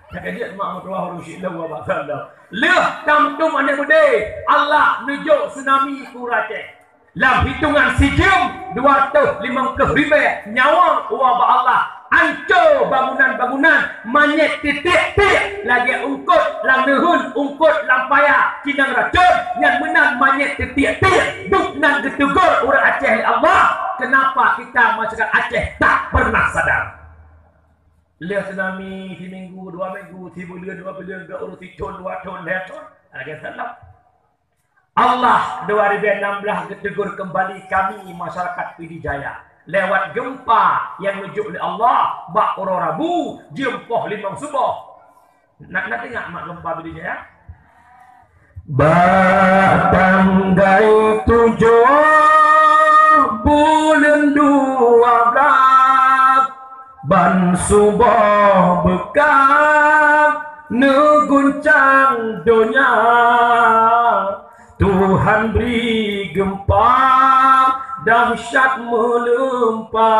Nyang ka jeuet mak meutuah ureueng syik lôn bak saleuem. Lheueh tam-tum aneuk beudé, Allah neujok tsunami u Aceh. Lam hitongan sijeuem dua ratus limong ploh ribèe nyawa uwa bak Allah. Anco bangunan-bangunan, manyét titiek-tiek lagèe eungkôt lam neuheun, eungkôt lam paya, cinang racôn, nyan meunan manyét titiek-tiek. Duek nan geuteugor ureueng Aceh lé Allah. Kenapa kita masyarakat Aceh tak pernah sadar? Lheueh tsunami siminggu, dua minggu, sibuleuen, dua buleuen, dua ureueng sithon, dua thon, lhèe thon, lagèe saleuem. Allah dua ribu enam belas geuteugor keumbali kami masyarakat Pidie Jaya. lewat gempa nyang neujok lé Allah bak uroe Rabu jeuem poh limong suboh. Na, na teuingat mak gempa Pidie Jaya? Bak tanggai tujoh buleuen dua blaih, ban suboh beukah neuguncang donya. Tuhan bri gempa dahsyat meuleumpa.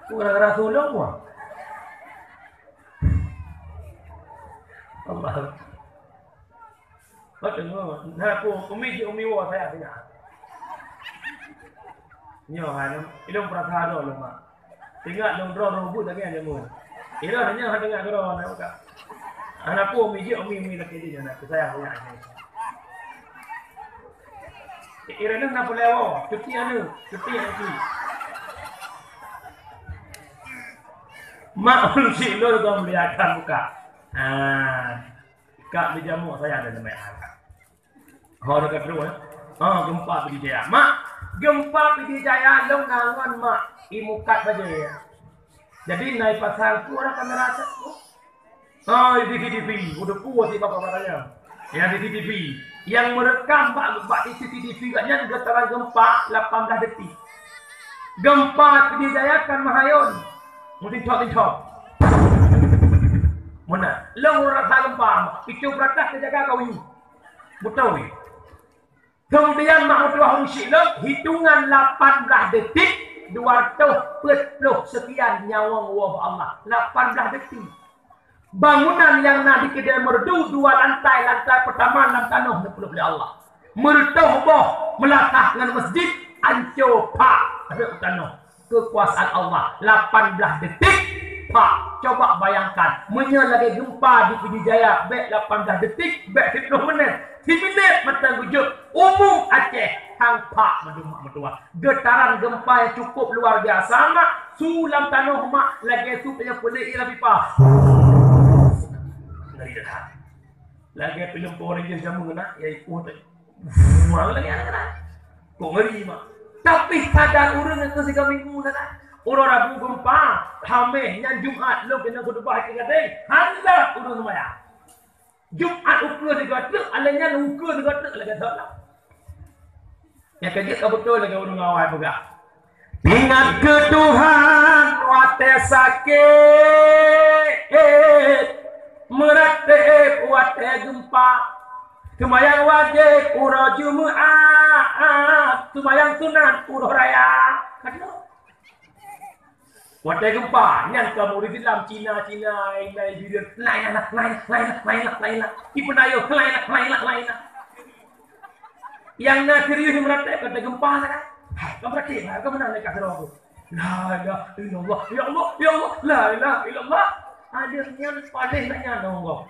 Gara-gara tulông wah. Allah. Betul. Nah, aku umi je umi wah saya tengah. Nyoh hai, ilong perasaan lo mak. Tengok dong droe rubut lagi ada mun. Ira nanya hana dengar droe nak buka. Anak pun umi je umi umi lagi dia nak saya punya. Ira ni nak boleh awak cuti anu, cuti cuti. Mak ulun si lo tu muliakan buka. Ah, kak di jamu saya ada nama. Ho dekat terus eh. Ha, gempa Pidie Jaya. Mak, gempa Pidie Jaya lom nangon mak imukat saja. Jadi nai pasang tu orang kamera tu. Ha, di C C T V, udah puas si bapak katanya. Ya di C C T V. Yang merekam bak bak di C C T V kat nyan getaran gempa lapan belas detik. Gempa Pidie Jaya kan mahayun. Mungkin thok-thok. Mana? Long rasa gempa. Itu beratah terjaga kau yu. Betul. Kemudian mak meutuah ureueng syiek lom, hitungan lapan belas detik, dua ratus empat puluh sekian nyawöng woe bak Allah. Lapan belas detik. Bangunan nyang na di Keudè Meureudu dua lantai, lantai peutama lam tanoh neupeuleupeu lé Allah. Meureutoh boh meulatah ngon masjid, anco pak rhot tanoh. Keukuasaan Allah, lapan belas detik, pak. Coba bayangkan, meunyoe lagèe gempa di Pidie Jaya, bèk lapan belas detik, bèk siplôh menit. Siminét mantong geujok, umum Aceh, hang pak mandum mak meutuah. Getaran gempa yang cukup luar biasa, mak, su lam tanoh, mak, lagèe su nyang peulék i lam pipa. Ngeri that. Lagèe filem Power Rangers jameun na, ya ikut. Wah, lagèe aneuk keunan. Kok ngeri, mak. Tapi sadar ureueng nyang keu sigoe minggu sagai. Uroe Rabu gempa, Hamèh nyan Jumat lôn keuneuk khutbah di Gadeng. Hana ureueng seumayang. Jumat ukeue sigoe teuk, alèh nyan ukeue sigoe teuk lagèe salah. Nyang keujeuet ka beutôi lagèe ureueng awai peugah. Ingat keu Tuhan watèe sakét, meuratéb watèe geumpa, seumayang wajéb uroe Jumeu'at, seumayang sunat uroe raya. Watèe geumpa, nyan ka murit Islam Cina-Cina, India, India, lain lah, lain lah, lain lah, lain lah, lain lah. Ipeuna yo, lain lah, lain lah, lain lah. Nyang na serius meuratéb ka teugeumpa sagai. Hai, ka meuratéb, ka meunan lé ka sidroe tu. La ilaha illallah, ya Allah, ya Allah, la ilaha illallah. Ada nyan paléh nak nyan dong kau.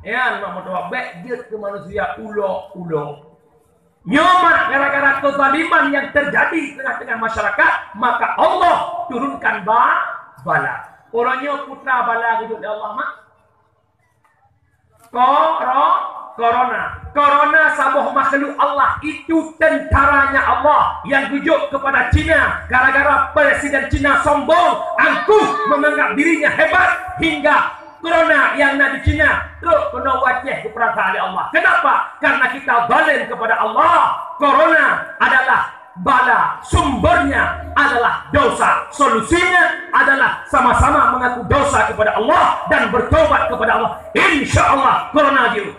Nyan mak meutuah bèk jeuet keu manusia ulok-ulok. Nyoe mak gara-gara kezaliman yang terjadi di tengah-tengah masyarakat, maka Allah turunkan ba-, bala. Uroe nyoe peue bala geujok lé Allah mak. Koro-, korona. Korona saboh makhluk Allah, itu tentaranya Allah yang geujok kepada Cina gara-gara presiden Cina sombong, angkuh, menganggap dirinya hebat, hingga korona nyang na di Cina trok keunoe u Aceh geupeurasa lé Allah. Kenapa? Karena kita zalim kepada Allah. Korona adalah bala, sumbernya adalah dosa. Solusinya adalah sama-sama mengaku dosa kepada Allah dan bertobat kepada Allah. Insya Allah, korona jeuet.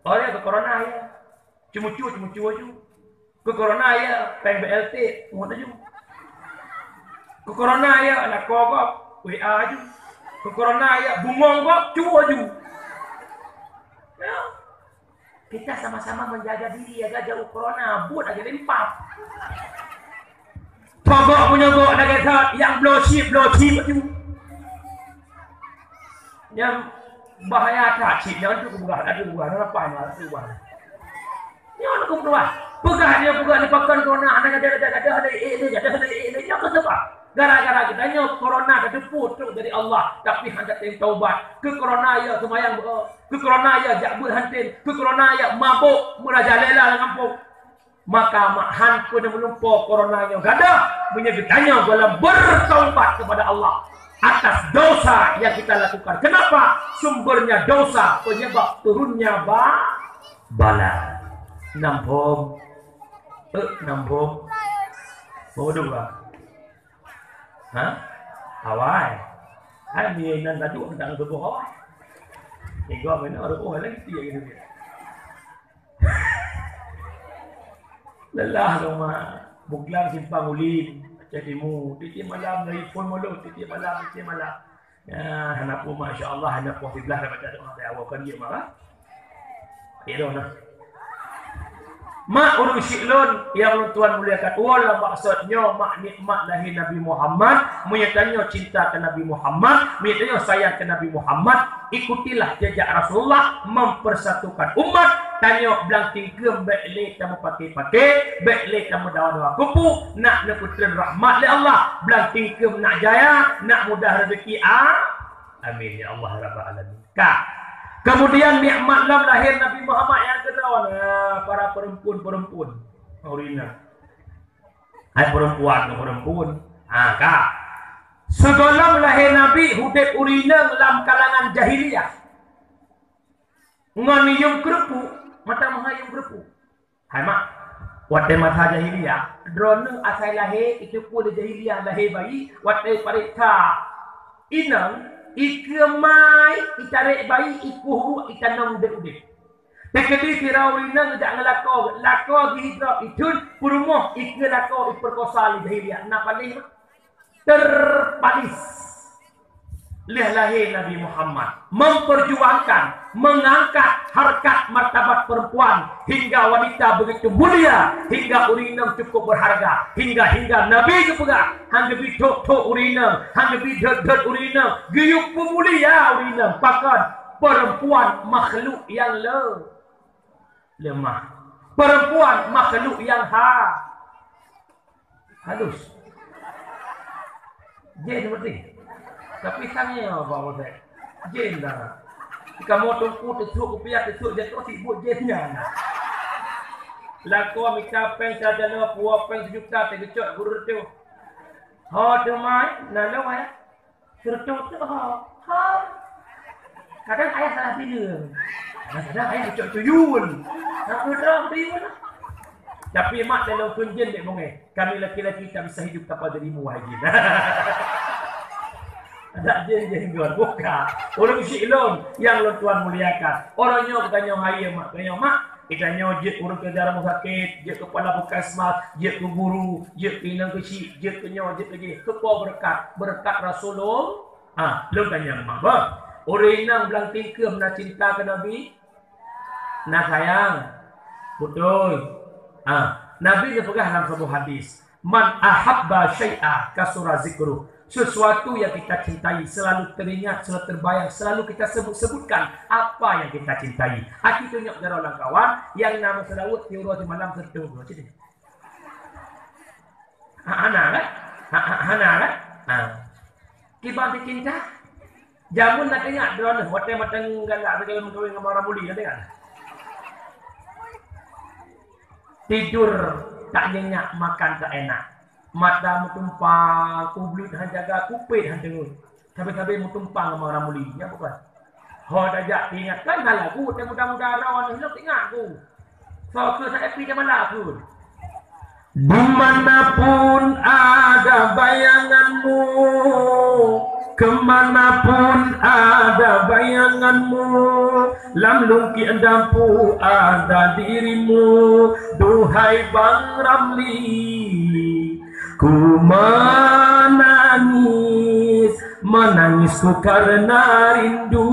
Oh ya, korona ya. Ceumucue, ceumucue ju. Keu korona ya, péng B L T, ngon ju. Keu korona ya, lakoe gob, W A ju. Keu korona ya, bungong gob, cuo ju. Ya. Kita sama-sama menjaga diri, ya, jauh corona, buet aja lempap. Togok menyogok lagèe that, nyang bloe chip, bloe chip ju. Nyang bahaya that chip, nyang tu keubah, tu keubah, kenapa nyang tu keubah? Nyoe keuh peugah. Peugah nyoe peugah nyoe pakon keu na hana gadoh, gadoh, gadoh, hana ék lé, gadoh, hana ék lé. Nyoe keuh sabab. Gara-gara geutanyoe korona ka teupeu trok dari Allah, tapi hana tem taubat. Keu korona ya seumayang beuet, keu korona ya jak beuet hantom, keu korona ya mabök meurajalela lam gampông. Maka mak han peuneuk meulumpoe corona nyoe gadoh, meunyoe geutanyoe gohlom bertaubat kepada Allah atas dosa yang kita lakukan. Kenapa? Sumbernya dosa, penyebab turunnya ba-, bala. Nam phom. Eh, nam phom. Bodoh lah. Ha? Awai. Hai, mi nan tadi orang tak tubuh awai. Tiga mana orang oh lagi tiga gitu dia. Lelah dong mak. Buklang simpang ulin, Aceh Timu. Titik malam dari pun mulut, titik malam, titik malam. Ya, hana pun, masya Allah, hana pun siblah dah baca doa dari awal kan dia marah. Kira nah. Mak ureueng syik lôn nyang lôn tuan muliakan, ulôn maksud nyoe mak nikmat lahé Nabi Muhammad. Meunyoe tanyoe cinta keu Nabi Muhammad, meunyoe tanyoe sayang keu Nabi Muhammad, ikutilah jejak Rasulullah mempersatukan umat. Tanyoe blang tingkeum bék lé tameupaké-paké, bék lé tameudawa-dawa kupu, nak neupeutreun rahmat lé Allah, blang tingkeum nak jaya, nak mudah rezeki. A-, amin ya Allah ya rabbal alamin. Ka. Kemudian nikmat lom lahé Nabi Muhammad nyang keudroe, nah, para perempuan-perempuan. Ureueng inong. Hai perempuan, perempuan. Ha, ka. Sigohlom lahé Nabi udép ureueng inong lam kalangan jahiliyah. Ngon yuem keureupuk, mata meuhai yuem keureupuk. Hai mak, watée masa jahiliyah, droeneuh asai lahé, itu pun di jahiliyah lahé bayi, watée pareksa inong, ikeue mai, itarek bayi, ikueh ruek, itanong udeb-udeb. Teukeudi sidroe ureueng inong jak ngeulako, lako geuhidrop, ithon peurumoh, ikeue lako, ipeurkosa lé jahiliyah. Na paléh mak? Terpalis. Lheueh lahé Nabi Muhammad, memperjuangkan, mengangkat harkat martabat perempuan hingga wanita begitu mulia, hingga ureueng inong cukup berharga, hingga, hingga Nabi geupeugah, han geubi thok-thok ureueng inong, han geubi dot-dot ureueng inong, geuyue peumulia ureueng inong, pakon perempuan makhluk yang le-, lemah. Perempuan makhluk yang ha-, halus. Jin berarti. Tapi sangat apa maksud? Jin dah. Kamu tungku teusuk kupiah teusuk jatuh sibuk jin nyan. Lakoe mita péng sajalah, puwoe péng sejuta teugeucok guru tu. Ho teumai, nalong eh. Seureutôh tu ho. Ha. Kadang ayah salah pilih. Kadang-kadang ayah cok tuyul. Nak putra tuyul lah. Tapi mak dalam kunjin dek mongeh. Kami laki-laki tak bisa hidup tanpa dirimu, wahai jin. Ada jin-jin gor buka. Ureueng syik lôn nyang lôn tuan muliakan. Orang nyoe geutanyoe hai mak, geutanyoe mak. Geutanyoe jeuet ureueng keudeh rumoh sakét, jeuet keu kepala puskesmas, jeuet keu guru, jeuet keu inong keuchik, jeuet keu nyoe, jeuet keu jih. Keu po beureukat, beureukat Rasulullah. Ha, lôn tanyong mak bah. Ureueng inong blang tingkeum na cinta keu Nabi? Na sayang? Beutôi. Ha, Nabi geupeugah lam saboh hadis, "Man ahabba syai'a kasura zikruh." Sesuatu yang kita cintai selalu teringat, selalu terbayang, selalu kita sebut-sebutkan apa yang kita cintai. Akhé tunyok jaroe lam kawan, nyang na meuseulaweuet tiep uroe simalam seureutôh uroe. Cit. Ha, hana kan? Ha, ha, hana kan? Ha. Kiban teucinta. Jameun na teuingat droeneuh, watée mantong galak lagée meukawen ngon Bang Ramli, na teuingat? Tidur tak nyenyak, makan tak enak. Mata meutumpang, kubleuet han jaga, kupét han teungeut. Sabe-sabe meutumpang ngon Bang Ramli, nyan bukan? Ho tajak teuingat kan hana lagu, teuh muda-muda droeneuh lom teuingat ku. Soe keu sa-, Epi Jamala pun. Dimanapun ada bayanganmu, kemanapun ada bayanganmu, lam lungkiek dampu ada dirimu, duhai Bang Ramli. Ku menangis, menangis ku karena rindu.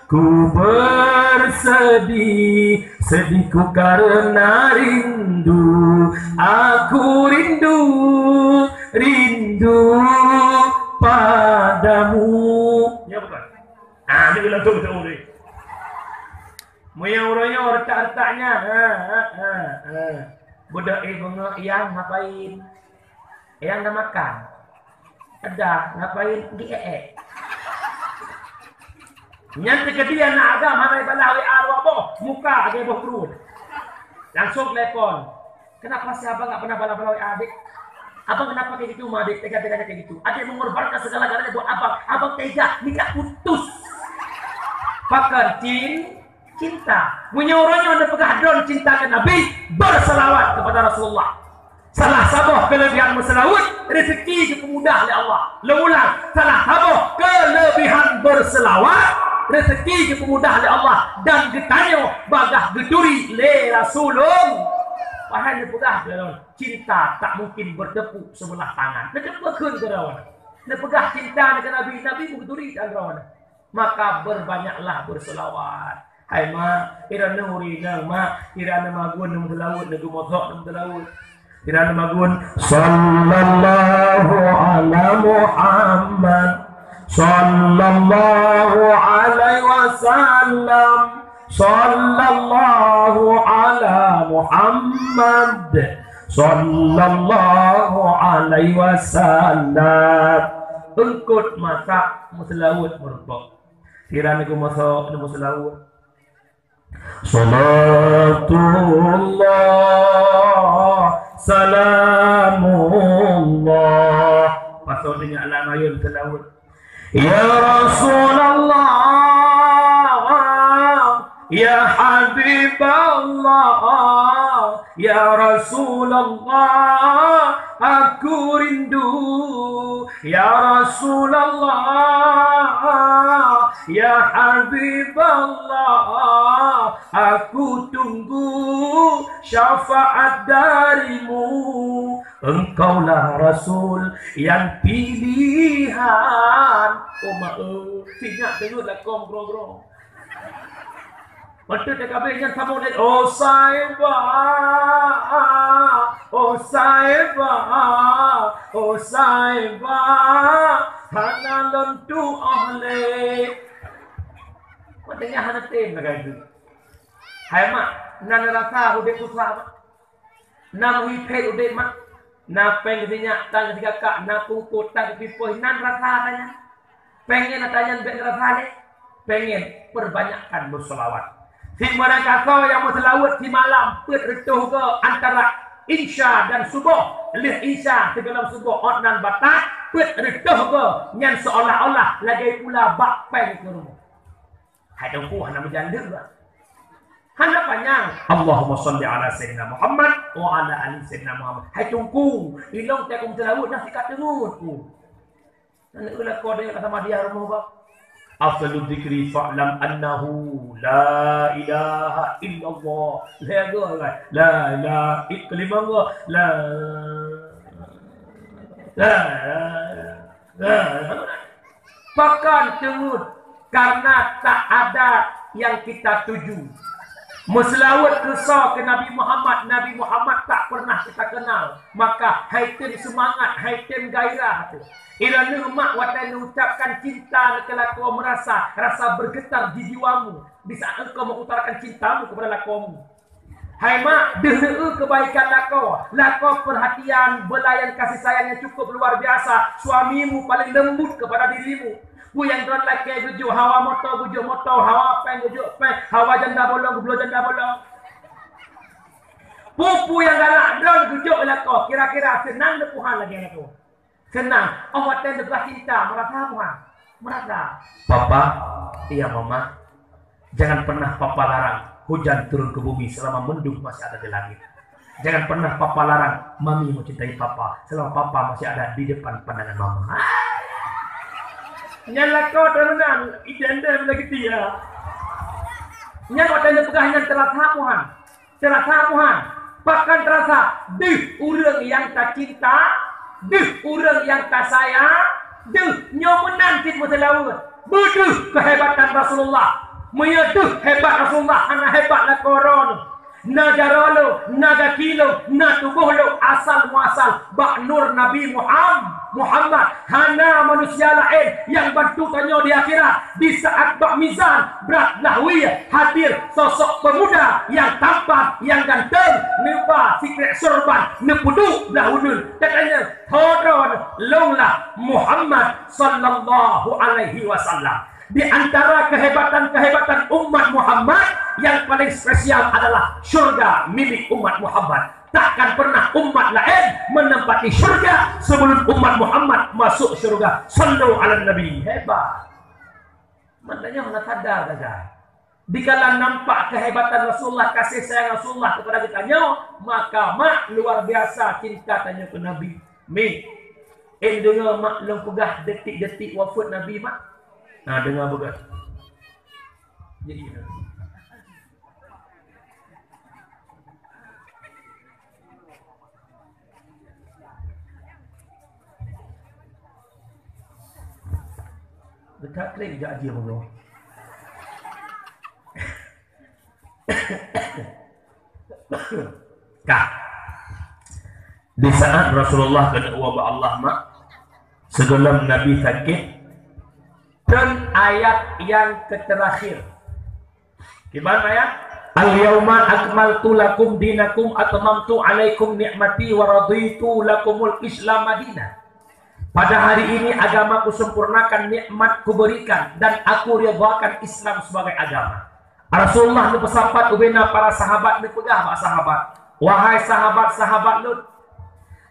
Ku bersedih, sedih ku karena rindu. Aku rindu, rindu padamu. Ya, betul. Ah, ni ulang tu, betul ni. Meunyoe uroe nyoe retak-retak nyan, ha, ha, ha, ha. Budak, eh, bengok yang ngapain? Yang dah makan. Dah, ngapain? Di eh, eh. Nyan teukeudi aneuk agam hana ibalah W A dua boh, muka lagée boh kruet. Langsung telepon. Kenapa sih abang nggak pernah balas-balas W A adik? Abang kenapa kayak gitu sama adik? Tega-teganya kayak gitu. Adik mengorbankan segala-galanya buat abang. Abang tega, nikah putus. Pakon cin, cinta. Meunyoe uroe nyoe neupeugah droe cinta keu Nabi, berselawat kepada Rasulullah. Salah saboh kelebihan meuseulaweuet, rezeki geupeumudah lé Allah. Lôn ulang, salah saboh kelebihan berselawat, rezeki geupeumudah lé Allah dan geutanyoe bagaih geuturi lé Rasulullah. Padahai neupeugah lé droe, cinta tak mungkin bertepuk sebelah tangan. Neupeugah keu droe, neupeugah cinta keu Nabi, Nabi meugeuturi tan droe. Maka berbanyaklah berselawat. Hai mak, ira nuri nang mak, ira na magun nang selawat, na gumosok nang selawat. Ira na magun, sallallahu ala Muhammad, sallallahu alaihi wasallam, sallallahu ala Muhammad, sallallahu alaihi wasallam. Eungkot masak meuselawat meureumpok. Sira nyoe masa nyoe masa lawa. Salatullah, salamullah. Pasal dengan alam ayun selawat. Ya Rasulullah, ya Habiballah, ya Rasulullah, aku rindu. Ya Rasulullah, ya Habiballah, aku tunggu syafaat darimu. Engkaulah Rasul yang pilihan. Oh, mak, eh, sinyak deungon lakom grong-grong. Beutôi teuka beh nyan saboh lé, "Oh Saibah, oh Saibah, oh Saibah, hana lôn tuoh lé." Watèe nyan hana tem lagèe nyan. Hai mak, na rasa udép susah, mak. Na meuhi phét udép, mak. Na péng geusinyak, tan geusigakak, na pungkot, tan geupipoh, nan rasa tanyan. Pengen ata nyan bèk rasa lé? Pengen, perbanyakkan berselawat. Si meurangkasoe nyang meuseulaweuet simalam peuet reutôh goe antara Isya dan Suboh. Lheueh Isya sigohlom Suboh, ôt nan batat, peuet reutôh goe nyan seolah-olah lagèe pula bak péng keu rumoh. Hai Teungku, hana meujan deuk bah. Hana panyang. Allahumma shalli ala Sayyidina Muhammad wa ala ali Sayyidina Muhammad. Hai Teungku, ilong teuka meuseulaweuet na sikat teungeut ku. Nan eu lakoe deh kata Madiyah rumoh bah. Afdalu dzikri fa'lam annahu la ilaha illallah. Lhèe goe kan? La ilaha i-, kelima goe. La, la, la, la. Pakon teungeut? Karena tak ada yang kita tuju. Meuseulaweuet keu soe? Keu Nabi Muhammad, Nabi Muhammad tak pernah kita kenal. Maka hai tem seumangat, hai tem gairah teuh. Iroh neuh mak watèe neucapkan cinta keu lakoe meurasa, rasa bergetar di jiwamu di saat engkau mengutarakan cintamu kepada lakomu. Hai mak, deuh neueu kebaikan lakoe. Lakoe perhatian, belayan kasih sayang yang cukup luar biasa. Suamimu paling lembut kepada dirimu. Peue nyang droen lakèe geujok hawa moto geujok moto, hawa péng geujok péng, hawa janda bolong geubloe janda bolong. Peue-peue nyang galak droen geujok lakoe, kira-kira seunang neuh Tuhan lagèe lakoe. Seunang. Oh, watèe neupeugah cinta, meurasa apa? Meurasa. Papa, iya Mama, jangan pernah Papa larang hujan turun ke bumi selama mendung masih ada di langit. Jangan pernah Papa larang Mami mencintai Papa selama Papa masih ada di depan pandangan Mama. Nyan lakoe teuh meunan, idéh-idéh lagèe dia. Nyan watèe neupeugah nyan teurasa Tuhan. Teurasa Tuhan, pakon teurasa? Deuh ureueng nyang tacinta, deuh ureueng nyang tasayang, deuh nyoe meunan cit meuseulaweuet. Beudeuh keuhebatan Rasulullah. Meunyoe deuh hebat Rasulullah, hana hebat lakoe droeneuh. Na jaroe lôn, na gaki lôn, na tuboh lôn, asal muasal bak nur Nabi Muham-, Muhammad. Hana manusia laén nyang bantu tanyoe di akhirat. Di saat bak mizan, brat blah wie, hadir sosok pemuda nyang tampan, nyang ganteng, neuba sikrek sorban, neupeuduek blah uneuen. Katanya, "Ho droeneuh, lôn lah Muhammad sallallahu alaihi wasallam." Di antara kehebatan-kehebatan umat Muhammad, yang paling spesial adalah syurga milik umat Muhammad. Takkan pernah umat laén menempati syurga sebelum umat Muhammad masuk syurga. Sallu ala Nabi. Hebat. Maknanya hana sadar saja. Dikala nampak kehebatan Rasulullah, kasih sayang Rasulullah kepada geutanyoe, maka mak luar biasa cinta tanyoe keu Nabi. Mi, eh, deungoe mak lôn peugah detik-detik wafeuet Nabi, mak? Nah, deungoe beugah. Jadi, Dekat klik jak dia bro. Kah. Di saat Rasulullah keuneuk woe bak Allah, mak, sigohlom Nabi sakét, dan ayat nyang keuterakhir. Kiban ayat? "Al-yauma akmaltu lakum dinakum, atmamtu alaikum ni'mati, wa raditu lakumul Islam madina." Pada hari ini agama kusempurnakan, nikmat kuberikan, dan aku ridhakan Islam sebagai agama. Rasulullah neupeusapat ubena para sahabat, neupeugah bak sahabat, "Wahai sahabat-sahabat lôn,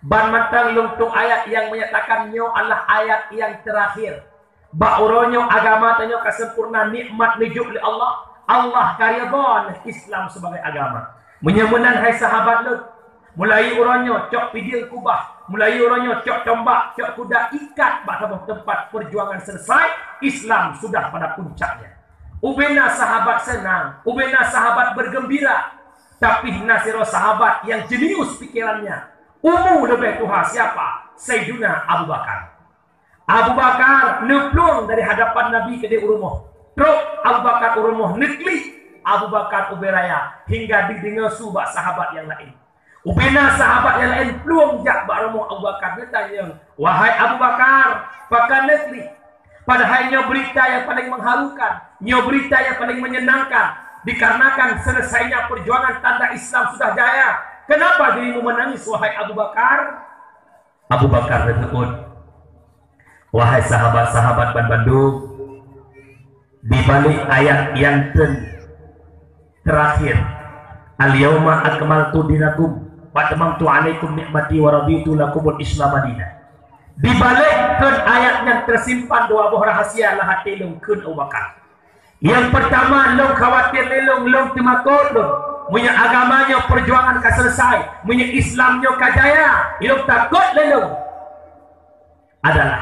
ban mantong lôn tueng ayat nyang menyatakan nyoe adalah ayat nyang terakhir. Bak uroe nyoe agama tanyoe ka sempurna, nikmat neujok lé Allah. Allah ka ridha lé Islam sebagai agama. Meunyoe meunan hai sahabat lôn, mulai uroe nyoe cok pideng kubah, mulai uroe nyoe cok tombak, cok kuda, ikat bak saboh teumpat, perjuangan selesai, Islam sudah pada puncaknya." Ubena sahabat seunang, ubena sahabat bergembira. Tapi na sidroe sahabat nyang jenius pikerannya, umu leubeh tuha siapa? Saidina Abu Bakar. Abu Bakar neuplueng dari hadapan Nabi keudeh u rumoh. Trok Abu Bakar u rumoh, neuklik Abu Bakar ubé raya hingga dideungoe su bak sahabat nyang laén. Ubena sahabat nyang laén plueng jak bak rumoh Abu Bakar, neutanyong, "Wahai Abu Bakar, pakon neuklik? Padahai nyoe berita nyang paling mengharukan, nyoe berita nyang paling menyenangkan, dikarenakan selesainya perjuangan tanda Islam sudah jaya. Kenapa dirimu menangis, wahai Abu Bakar?" Abu Bakar teupeubuet, "Wahai sahabat-sahabat banbandum, di balik ayat nyang ten-, terakhir, 'Al-yauma akmaltu dinakum wa atmamtu 'alaikum ni'mati wa raditu lakumul Islam madina.' Di balik kheun ayat nyan teusimpan dua boh rahasia lam até lôn," kheun Abu Bakar. Nyang peurtama, lôn khawatir lé lôn, lôn teumakot lôn. Meunyoe agama nyoe, perjuangan ka selesai, meunyoe Islam nyoe ka jaya, lôn takot lé lôn adalah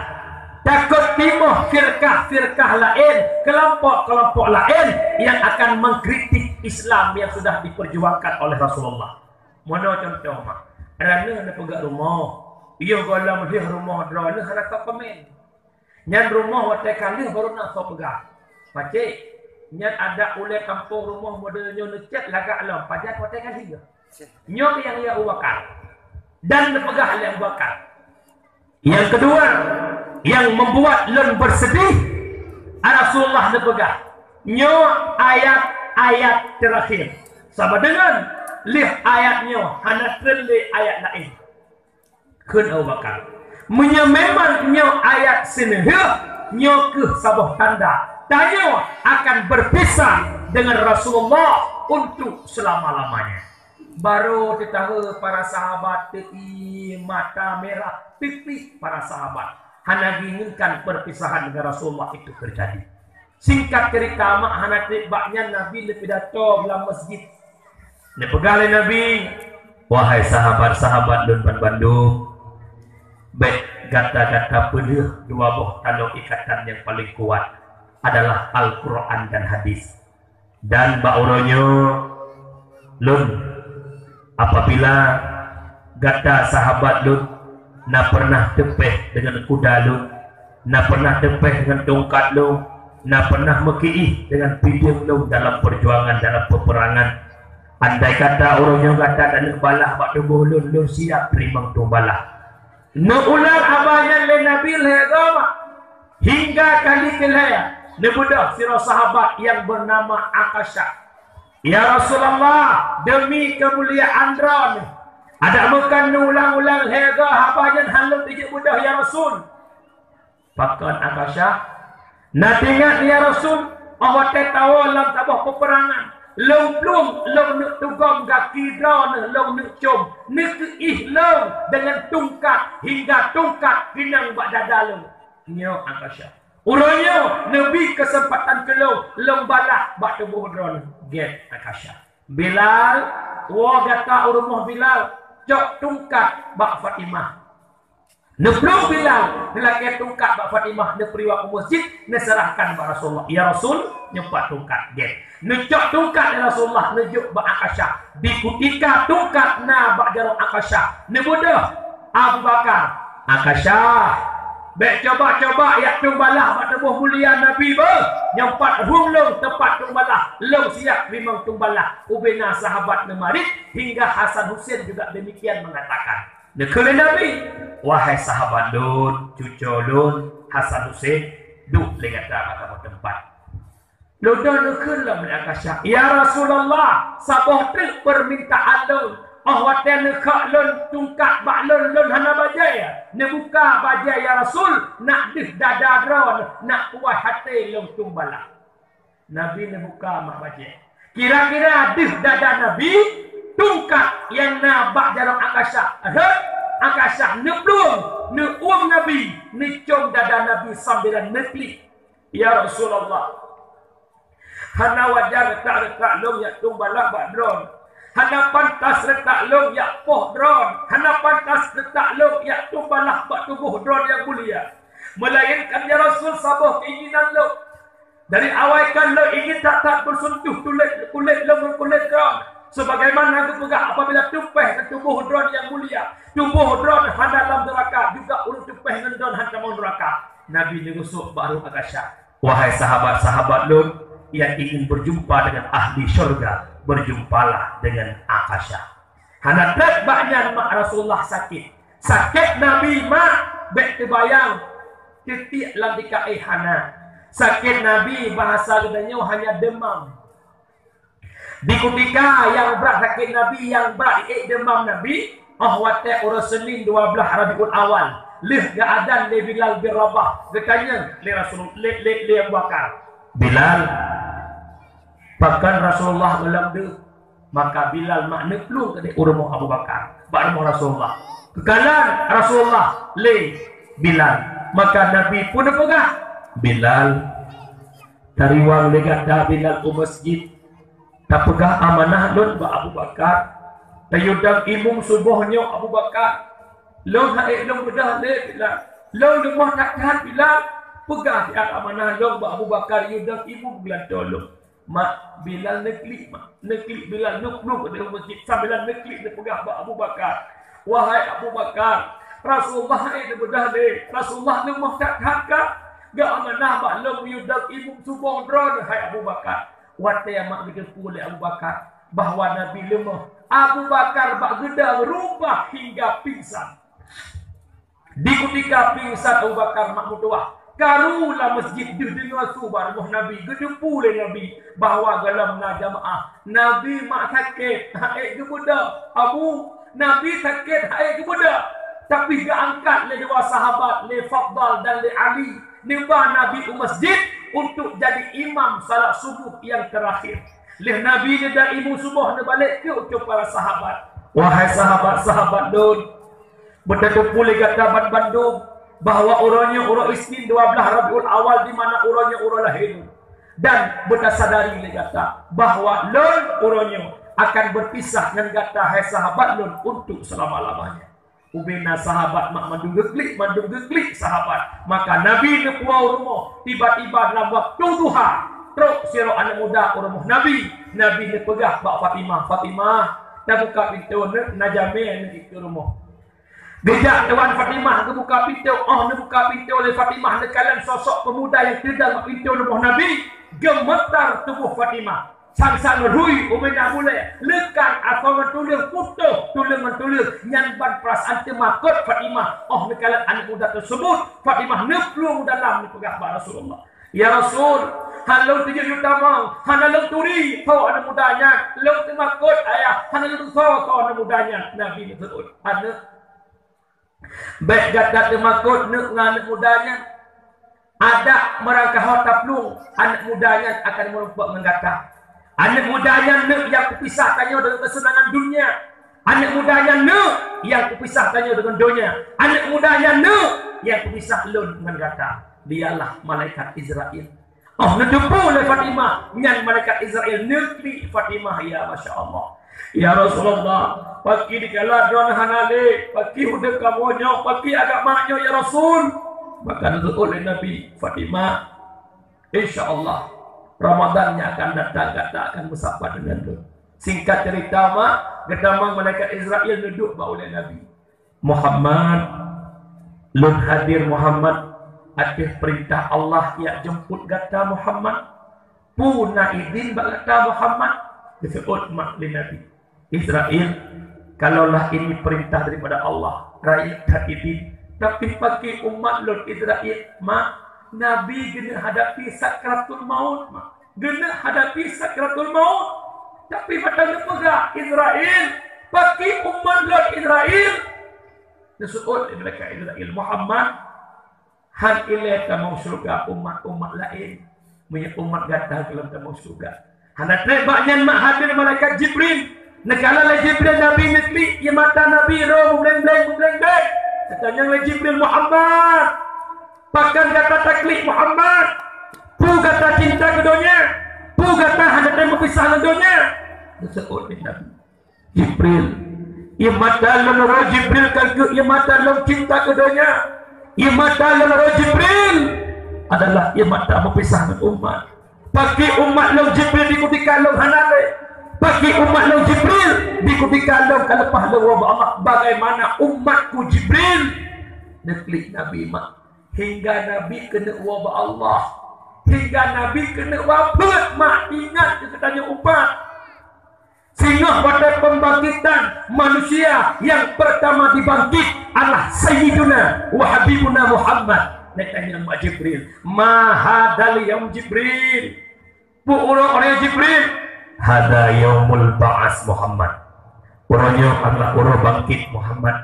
takot timoh firkah-firkah laén, keulompok-keulompok laén nyang akan mengkritik Islam yang sudah diperjuangkan oleh Rasulullah. Meunoe contoh, mak, droeneuh neupeugah rumoh, yoh gohlom lheueh rumoh droeneuh hana soe komen. Nyan rumoh watée ka lheueh baru na soe peugah, "Pacé, nyan adak ulée kampông rumoh model nyoe neucét lagak lom, pajan watée ka lheueh." Nyoe nyang ya Abu Bakar. Dan neupeugah lé Abu Bakar. Yang kedua, yang membuat lôn bersedih, Rasulullah neupeugah, "Nyoe ayat-ayat terakhir. Sama dengan lheueh ayat nyoe hana treun lé ayat laén." Kheun Abu Bakar, "Meunyoe memang nyoe ayat sineuheueh, nyoe kheueh saboh tanda tanyoe akan berpisah dengan Rasulullah untuk selama-lamanya." Baru teutahu para sahabat teuieng, mata merah, teupik para sahabat. Hana diinginkan perpisahan dengan Rasulullah itu terjadi. Singkat cerita, mak hana treb bak nyan Nabi neupidato lam masjid. Neupeugah lé Nabi, "Wahai sahabat-sahabat lôn banbandum, bék gata-gata peuleueh dua boh tanoh ikatan nyang paleng kuat adalah Al-Quran dan hadis. Dan bak uroe nyoe lôn, apabila gata sahabat lôn na pernah teupéh deungon kuda lôn, na pernah teupéh deungon tungkat lôn, na pernah meukiih deungon pideng lôn dalam peujuangan, dalam peuperangan, andai kata uroe nyoe gata taneuk balah bak tuboh lôn, lôn siap teurimong tueng balah." Neuulang haba nyan lé Nabi lhée goe, hingga kali keulhée neubeudôh sidroe sahabat nyang beunama Akasyah. "Ya Rasulullah, demi keumuliaan droeneuh, adak meukon neuulang-ulang lhée goe haba nyan hana lôn teujeuet beudôh, ya Rasul." "Pakon, Akasyah?" Na teuingat, ya Rasul, 'oh watèe tawoe lam saboh peperangan, lôn plueng, lôn neuk tugom gaki droeneuh, lôn neuk com, neukeuih lôn deungon tungkat hingga tungkat keunong bak dada lôn. Nyoe Akasyah. Uroe nyoe neubi keuseumpatan keu lôn, lôn balah bak tuboh droeneuh. Gèt Akasyah. Bilal, woe gata u rumoh Bilal, cok tungkat bak Fatimah. Neuplueng Bilal, neulakèe tungkat bak Fatimah, neupeuruwak u meuseujid, neuseurahkan bak Rasulullah. "Ya Rasul, nyoe pat tungkat." Gèt. Neucok tungkat lé Rasulullah, neujok bak Akasyah. Di kutika tungkat na bak jaroe Akasyah, neubeudôh Abu Bakar. "Akasyah, bèk cuba-cuba jak tueng balah bak tuboh mulia Nabi beuh. Nyoe pat rhueng lôn teumpat tueng balah. Lôn siap teurimong tueng balah." Ubena sahabat neumarit, hingga Hasan Husein juga demikian mengatakan. Neukheun lé Nabi, "Wahai sahabat lôn, cuco lôn, Hasan Husein, duek lé gata bak saboh teumpat." Lôn neukheun lom lé Akasyah, "Ya Rasulullah, saboh treuk peumintaan lôn. 'Oh watèe neukhok lôn tungkat bak lôn, lôn hana bajèe. Neubuka bajèe, ya Rasul, nak deuh dada droeneuh, nak puas até lôn tueng balah." Nabi neubuka mak bajèe. Kira-kira deuh dada Nabi, tungkat nyang na bak jaroe Akasyah rhot, Akasyah neuplueng, neuuem Nabi, neucom dada Nabi sambilan neuklik. "Ya Rasulullah, hana wajar reutak-reutak lôn jak tueng balah bak droeneuh. Hana pantas reutak lôn jak poh droeneuh. Hana pantas reutak lôn jak tueng balah bak tuboh droeneuh nyang mulia. Meulainkan, ya Rasul, saboh keinginan lôn. Dari awai kan lôn ingin that-that beuseuntuh kulét, kulét lôn ngon kulét droeneuh. Sebagaimana geupeugah apabila teupéh ngon tuboh droeneuh nyang mulia, tuboh droeneuh hana lam neuraka, juga ulôn teupéh ngon droeneuh hana tamong neuraka." Nabi neugeusuek bak rueng Akasyah. "Wahai sahabat-sahabat lôn, yang ingin berjumpa dengan ahli syurga, berjumpalah dengan Akasyah." Hana trép bak nyan mak Rasulullah sakét. Sakét Nabi mak, bèk teubayang, teutiek lam tika éh hana. Sakét Nabi bahasa geutanyoe hanya demam. Di kutika nyang brat sakét Nabi, nyang brat ék demam Nabi, 'oh watèe uroe Senin dua blah Rabiul Awal, lheueh geuadan lé Bilal bin Rabah, geutanyong lé Rasul, lé, lé, lé Abu Bakar, "Bilal, pakon Rasulullah goh lom deuh?" Maka Bilal mak neuplueng keudéh u rumoh Abu Bakar, bak rumoh Rasulullah. Geukalon Rasulullah lé Bilal. Maka Nabi pun neupeugah, "Bilal, tariwang lé gata Bilal u meuseujid. Tapeugah amanah lôn bak Abu Bakar. Tayue dong imum suboh nyoe Abu Bakar. Lôn han ék lôn beudôh lé Bilal. Lôn leumoh that-that Bilal. Peugah siat amanah lôn bak Abu Bakar, yue dong imum geulantoe lôn." Mak Bilal neuklik, mak. Neuklik Bilal, neuklik di meuseujid sambilan neuklik neupeugah bak Abu Bakar, "Wahai Abu Bakar, Rasulullah han ék neubeudôh lé. Rasulullah leumoh that-that ka. Geuamanah bak lôn yue dong imum suboh droeneuh, hai Abu Bakar." Watèe mak geuteupeue lé Abu Bakar bahwa Nabi leumoh, Abu Bakar bak geudong rubah hingga pingsan. Di kutika pingsan Abu Bakar mak meutuwah, karu lam meuseujid deuh deungoe su bak rumoh Nabi, geuteupeue lé Nabi bahwa goh lom na jamaah. Nabi mak sakét, han ék geubeudôh. Abu, Nabi sakét, han ék geubeudôh. Tapi geuangkat lé dua sahabat, lé Fadal dan lé Ali, neuba Nabi u meuseujid untuk jadi imam salat suboh nyang teurakhir. Lheueh Nabi neudong imum suboh, neubalek keu ukeue para sahabat, "Wahai sahabat-sahabat lôn, beutateupeue lé gata banmandum bahwa uroe nyoe uroe Isnin dua blah Rabiul Awal, di mana uroe nyoe uroe lahé lôn. Dan beutasadari lé gata bahwa lôn uroe nyoe akan beupisah ngon gata, hai sahabat lôn, untuk seulama-lamanya." Ubena sahabat mak mandum geuklik, mandum geuklik sahabat. Maka Nabi neupuwoe u rumoh, tiba-tiba lam waktu duha, trok sidroe aneuk muda u rumoh Nabi. Nabi neupeugah bak Fatimah, "Fatimah, tabuka pintoe, na jamé aneuk keu rumoh." Geujak tuan Fatimah geubuka pintoe. 'Oh neubuka pintoe lé Fatimah, neukalon sosok peumuda nyang teudong bak pintoe rumoh Nabi. Geumeutar tuboh Fatimah. Sang-sang rhui ubena bulèe, leukat asoe ngon tuleueng, putôh tuleueng ngon tuleueng. Nyan ban peurasaan teumakot Fatimah. 'Oh neukalon aneuk muda teuseubut, Fatimah neuplueng u dalam neupeugah bak Rasulullah, "Ya Rasul, han lôn tujoh juta mong, hana lôn turi tho aneuk muda nyan. Lôn teumakot, Ayah, hana lôn tho tho aneuk muda nyan." Nabi neuseuôt, "Aneuk, bèk gata teumakot neuk ngon aneuk muda nyan. Adak meurangkaho taplueng, aneuk muda nyan akan meurumpok ngon gata. Aneuk muda nyan neuk nyang kupisah tanyoe deungon keuseunangan dunia. Aneuk muda nyan neuk nyang kupisah tanyoe deungon donya. Aneuk muda nyan neuk nyang kupisah lôn ngon gata. Dialah malaikat Izrail. Oh, neuteupeue lé Fatimah, nyan malaikat Izrail neuklik Fatimah, ya, masya Allah. "Ya Rasulullah, pakri dikala droe hana lé, pakri udeb kamoe nyoe, pakri agama nyoe, ya Rasul?" Maka neuseuôt lé Nabi, "Fatimah, insya Allah, Ramadan nyang akan datang gata akan meusapat deungon lôn." Singkat cerita, mak, geutamong malaikat Izrail neuduek bak ulée Nabi. "Muhammad, lôn hadir Muhammad, ateueh peurintah Allah jak jemput gata Muhammad. Peue na idin bak gata Muhammad?" Geuseuôt mak lé Nabi. "Izrail, kalaulah ini perintah daripada Allah, rayeuk that idin. Tapi pakri umat lôn Izrail, mak, Nabi geuneuk hadapi sakratul maut, mak. Geuneuk hadapi sakratul maut. Tapi mata neupeugah, Izrail, pakri umat lôn Izrail." Neuseuôt lé malaikat Izrail, "Muhammad, hán ilée tamong syeuruga umat-umat laén, meunyoe umat gata gohlom tamong syeuruga." Hana treb bak nyan mak hadir malaikat Jibril. Neukalon lé Jibril Nabi neuklik, ie mata Nabi roh mubleng-bleng, mubleng-bleng. Geutanyong lé Jibril, "Muhammad, pakon gata taklik Muhammad? Peue gata cinta keu donya? Peue gata hana tém meupisah ngon donya?" Geuseuôt lé Nabi, "Jibril, ie mata lôn roh Jibril kon keuh ie mata lôn cinta keu donya. Ie mata lôn roh Jibril adalah ie mata meupisah ngon umat. Pakri umat lôn Jibril di kutika lôn hana lé? Pakri umat lôn Jibril di kutika lôn ka leupah lôn woe bak Allah? Bagaimana umatku Jibril?" Neuklik Nabi mak. Hingga Nabi keuneuk woe bak Allah. Hingga Nabi keuneuk wafeuet mak, ingat keu geutanyoe umat. Singoh watée pembangkitan manusia yang pertama dibangkit adalah Sayyiduna wa Habibuna Muhammad. Neutanyong bak Jibril, "Ma hadzal yaum Jibril?" "Peue uroe, uroe nyoe Jibril?" "Hadza yaumul ba'as Muhammad." "Uroe nyoe adalah uroe bangkit Muhammad."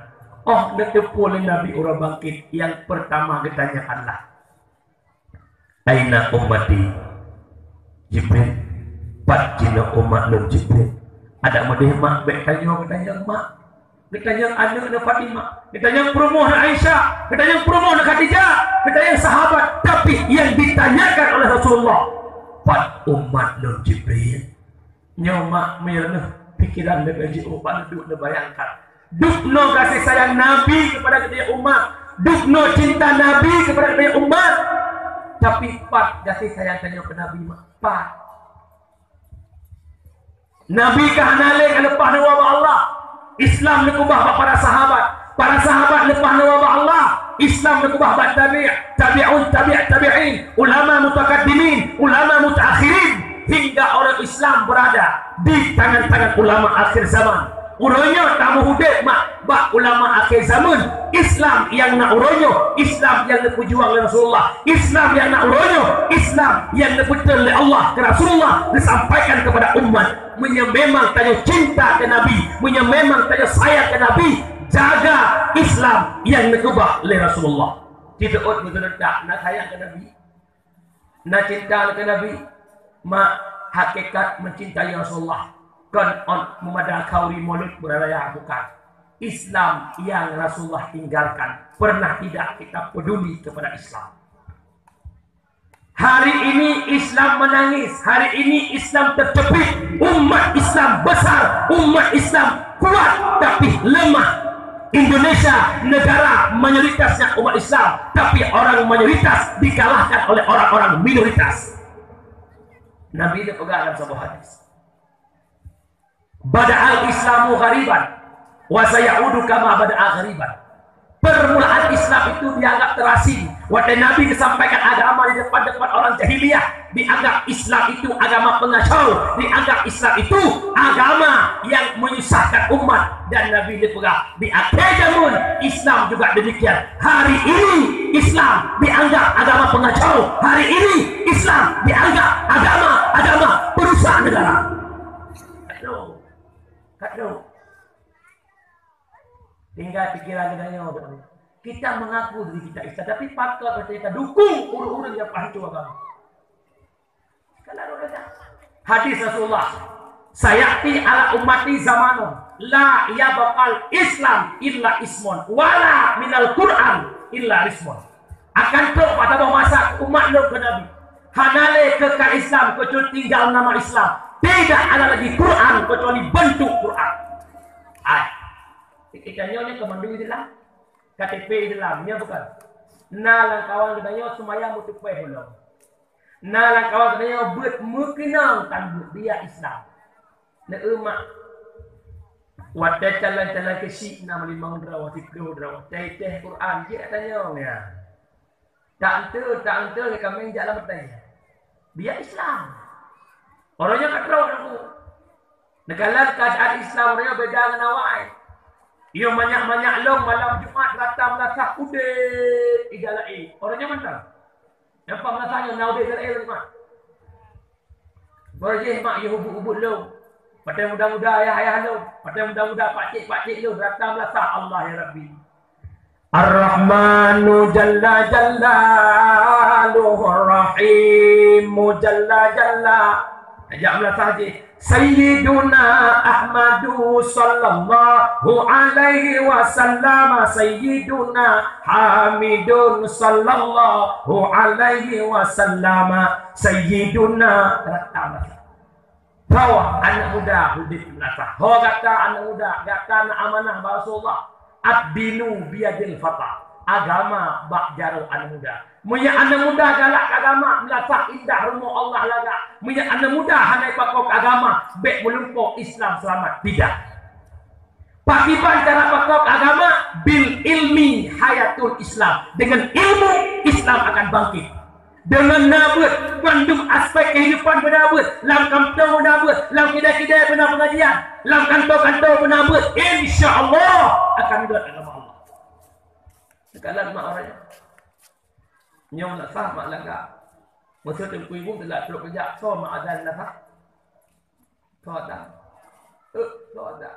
Oh, neuteupeue lé Nabi uroe bangkit, nyang pertama geutanyong adalah, "Aina ummati?" "Jibril, pat jinoe umat lôn Jibril?" Adak meudeh mak, bék tanyoe geutanyong mak. Geutanyong aneuk na Fatimah, geutanyong peurumoh na Aisyah, geutanyong peurumoh na Khadijah, geutanyong sahabat, tapi nyang ditanyakan oleh Rasulullah, "Pat umat lôn Jibril?" Nyoe mak, meunyoe neuh pikeran leubeh jiôh bak neuduek neubayangkan. Dubnoe kasih sayang Nabi keupada geutanyoe umat, dubnoe cinta Nabi keupada geutanyoe umat, tapi pat kasih sayang tanyoe keu Nabi mak? Pat. Nabi ka hana lé ka leupah neuwoe bak Allah. Islam neukeubah bak para sahabat. Para sahabat leupah neuwoe bak Allah. Islam neukeubah bak tabi', tabi'un, tabi', tabi'in, ulama mutakaddimin, ulama mutaakhirin, hingga ureuëng Islam beurada di tangan-tangan ulama akhir zaman. Uroe nyoe tameuudeb mak bak ulama akhé zaman. Islam nyang na uroe nyoe, Islam nyang neupeujuang lé Rasulullah, Islam nyang na uroe nyoe, Islam nyang neupeutrön lé Allah keu Rasulullah geusampaikan keupada umat. Meunyoe memang tanyoe cinta keu Nabi, meunyoe memang tanyoe sayang keu Nabi, jaga Islam nyang neukeubah lé Rasulullah. Titeuôt meuseureutak na sayang keu Nabi. Na cinta keu Nabi, mak, hakikat mencintai Rasulullah kon ôn meumada khauri mulod beuraya, bukan. Islam yang Rasulullah tinggalkan, pernah tidak kita peduli kepada Islam. Hari ini Islam menangis, hari ini Islam terjepit, umat Islam besar, umat Islam kuat, tapi lemah. Indonesia negara mayoritasnya umat Islam, tapi orang mayoritas dikalahkan oleh orang-orang minoritas. Nabi neupeugah dalam sebuah hadis, "Bada'al Islamu ghariban, wa sayaudu kama bada'a ghariban." Permulaan Islam itu dianggap terasing. Watée Nabi geusampaikan agama di depan-depan orang jahiliyah, dianggap Islam itu agama pengacau, dianggap Islam itu agama yang menyusahkan umat. Dan Nabi neupeugah, di akhé zaman Islam juga demikian. Hari ini Islam dianggap agama pengacau. Hari ini Islam dianggap agama-agama perusak negara. Aduh. Aduh. Tinggai pikeran geutanyoe. Kita mengaku diri kita Islam, tapi pakon kita dukung ureuëng-ureuëng nyang paih agama. Hadis Rasulullah, "Sayati ala ummati zamanun la yabqal Islam illa ismun, wala minal Qur'an illa ismun." Akan trok pada masa umat lôn keu Nabi, hana lé keukai Islam kecuali tinggal nama Islam. Tidak ada lagi Quran kecuali bentuk Quran. Hai, kita nyonya keumandu Islam, K T P Islam, nya bukan. Na lam kawan geutanyoe seumaya meuteupeh ulôn. Na lam kawan geutanyoe beuet meukeunong tan beuet biak Islam. Neu mak. Watée calon-calon keuchik na limong droe, siplôh droe. Teh-teh Quran jih tanyong ya. Tak enteuk, tak enteuk lé kaméng jak lam batée. Biak Islam. Orang nyoe ka troh aku. Neukalon keuadaan Islam uroe nyoe beda ngon awai. Yoh manyak-manyak lom malam Jumat rata meulasah udeb ija laén. Uroe nyoe mantong. Nyang pah meulasah nyoe na udeb ija laén Jumat. Beurjih mak yoh ubit-ubit lom. Patai muda-muda ayah-ayah lom. Patai muda-muda pakcik-pakcik lom rata meulasah Allah ya Rabbi. Ar-Rahmanu jalla jalaluhu, Ar-Rahimu jalla jalla. Ajak meulasah jih. Sayyiduna Ahmadu sallallahu alaihi wasallam, Sayyiduna Hamidun sallallahu alaihi wasallam, Sayyiduna. Rata meulasah. Ho aneuk muda udeb meulasah. Ho gata aneuk muda, gata na amanah bak Rasulullah. Ad-dinu biyadil fata. Agama bak jaroe aneuk muda. Meunyoe aneuk muda galak agama, meulasah indah rumoh Allah lagak. Meunyoe aneuk muda hana pakon agama, bék meulumpoe Islam seulamat. Tidak. Pakriban cara pakon agama? Bil ilmi hayatul Islam. Dengan ilmu, Islam akan bangkit. Deungon na beuet, mandum aspek kehidupan beuna beuet, lam kantô beuna beuet, lam kidai-kidai beuna pengajian, lam kantô-kantô beuna beuet, insya Allah akan rhot agama Allah. Sekarang mak orang nyoe nak sah mak lagak. Masa teungku ibu telah trok kejak so mak azan dah sah. Soe dah? Eh, soe dah?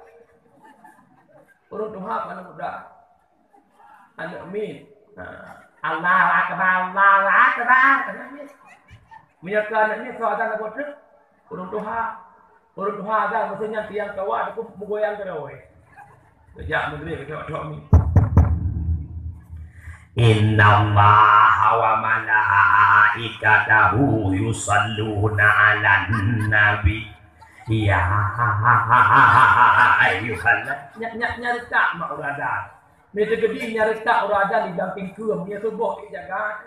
Ureuëng tuha apa aneuk muda? Aneuk miet. Ha. Allahu Akbar, Allahu Akbar. Aneuk miet. Meunyoe keu aneuk miet, soe dah buet treuk? Ureuëng tuha. Ureuëng tuha dah, maksudnya tiang kawa, aku meugoyang keudroe. Sejak Maghrib, kejak-kejak mi. Innallaha wa malaikatahu yusalluna 'alan nabi. Ya ayyuhalladzina, nyak, nyak, nyak retak mak urada. Mita gedi nyak retak urada di dalam tingkeum, dia tuboh dijaga.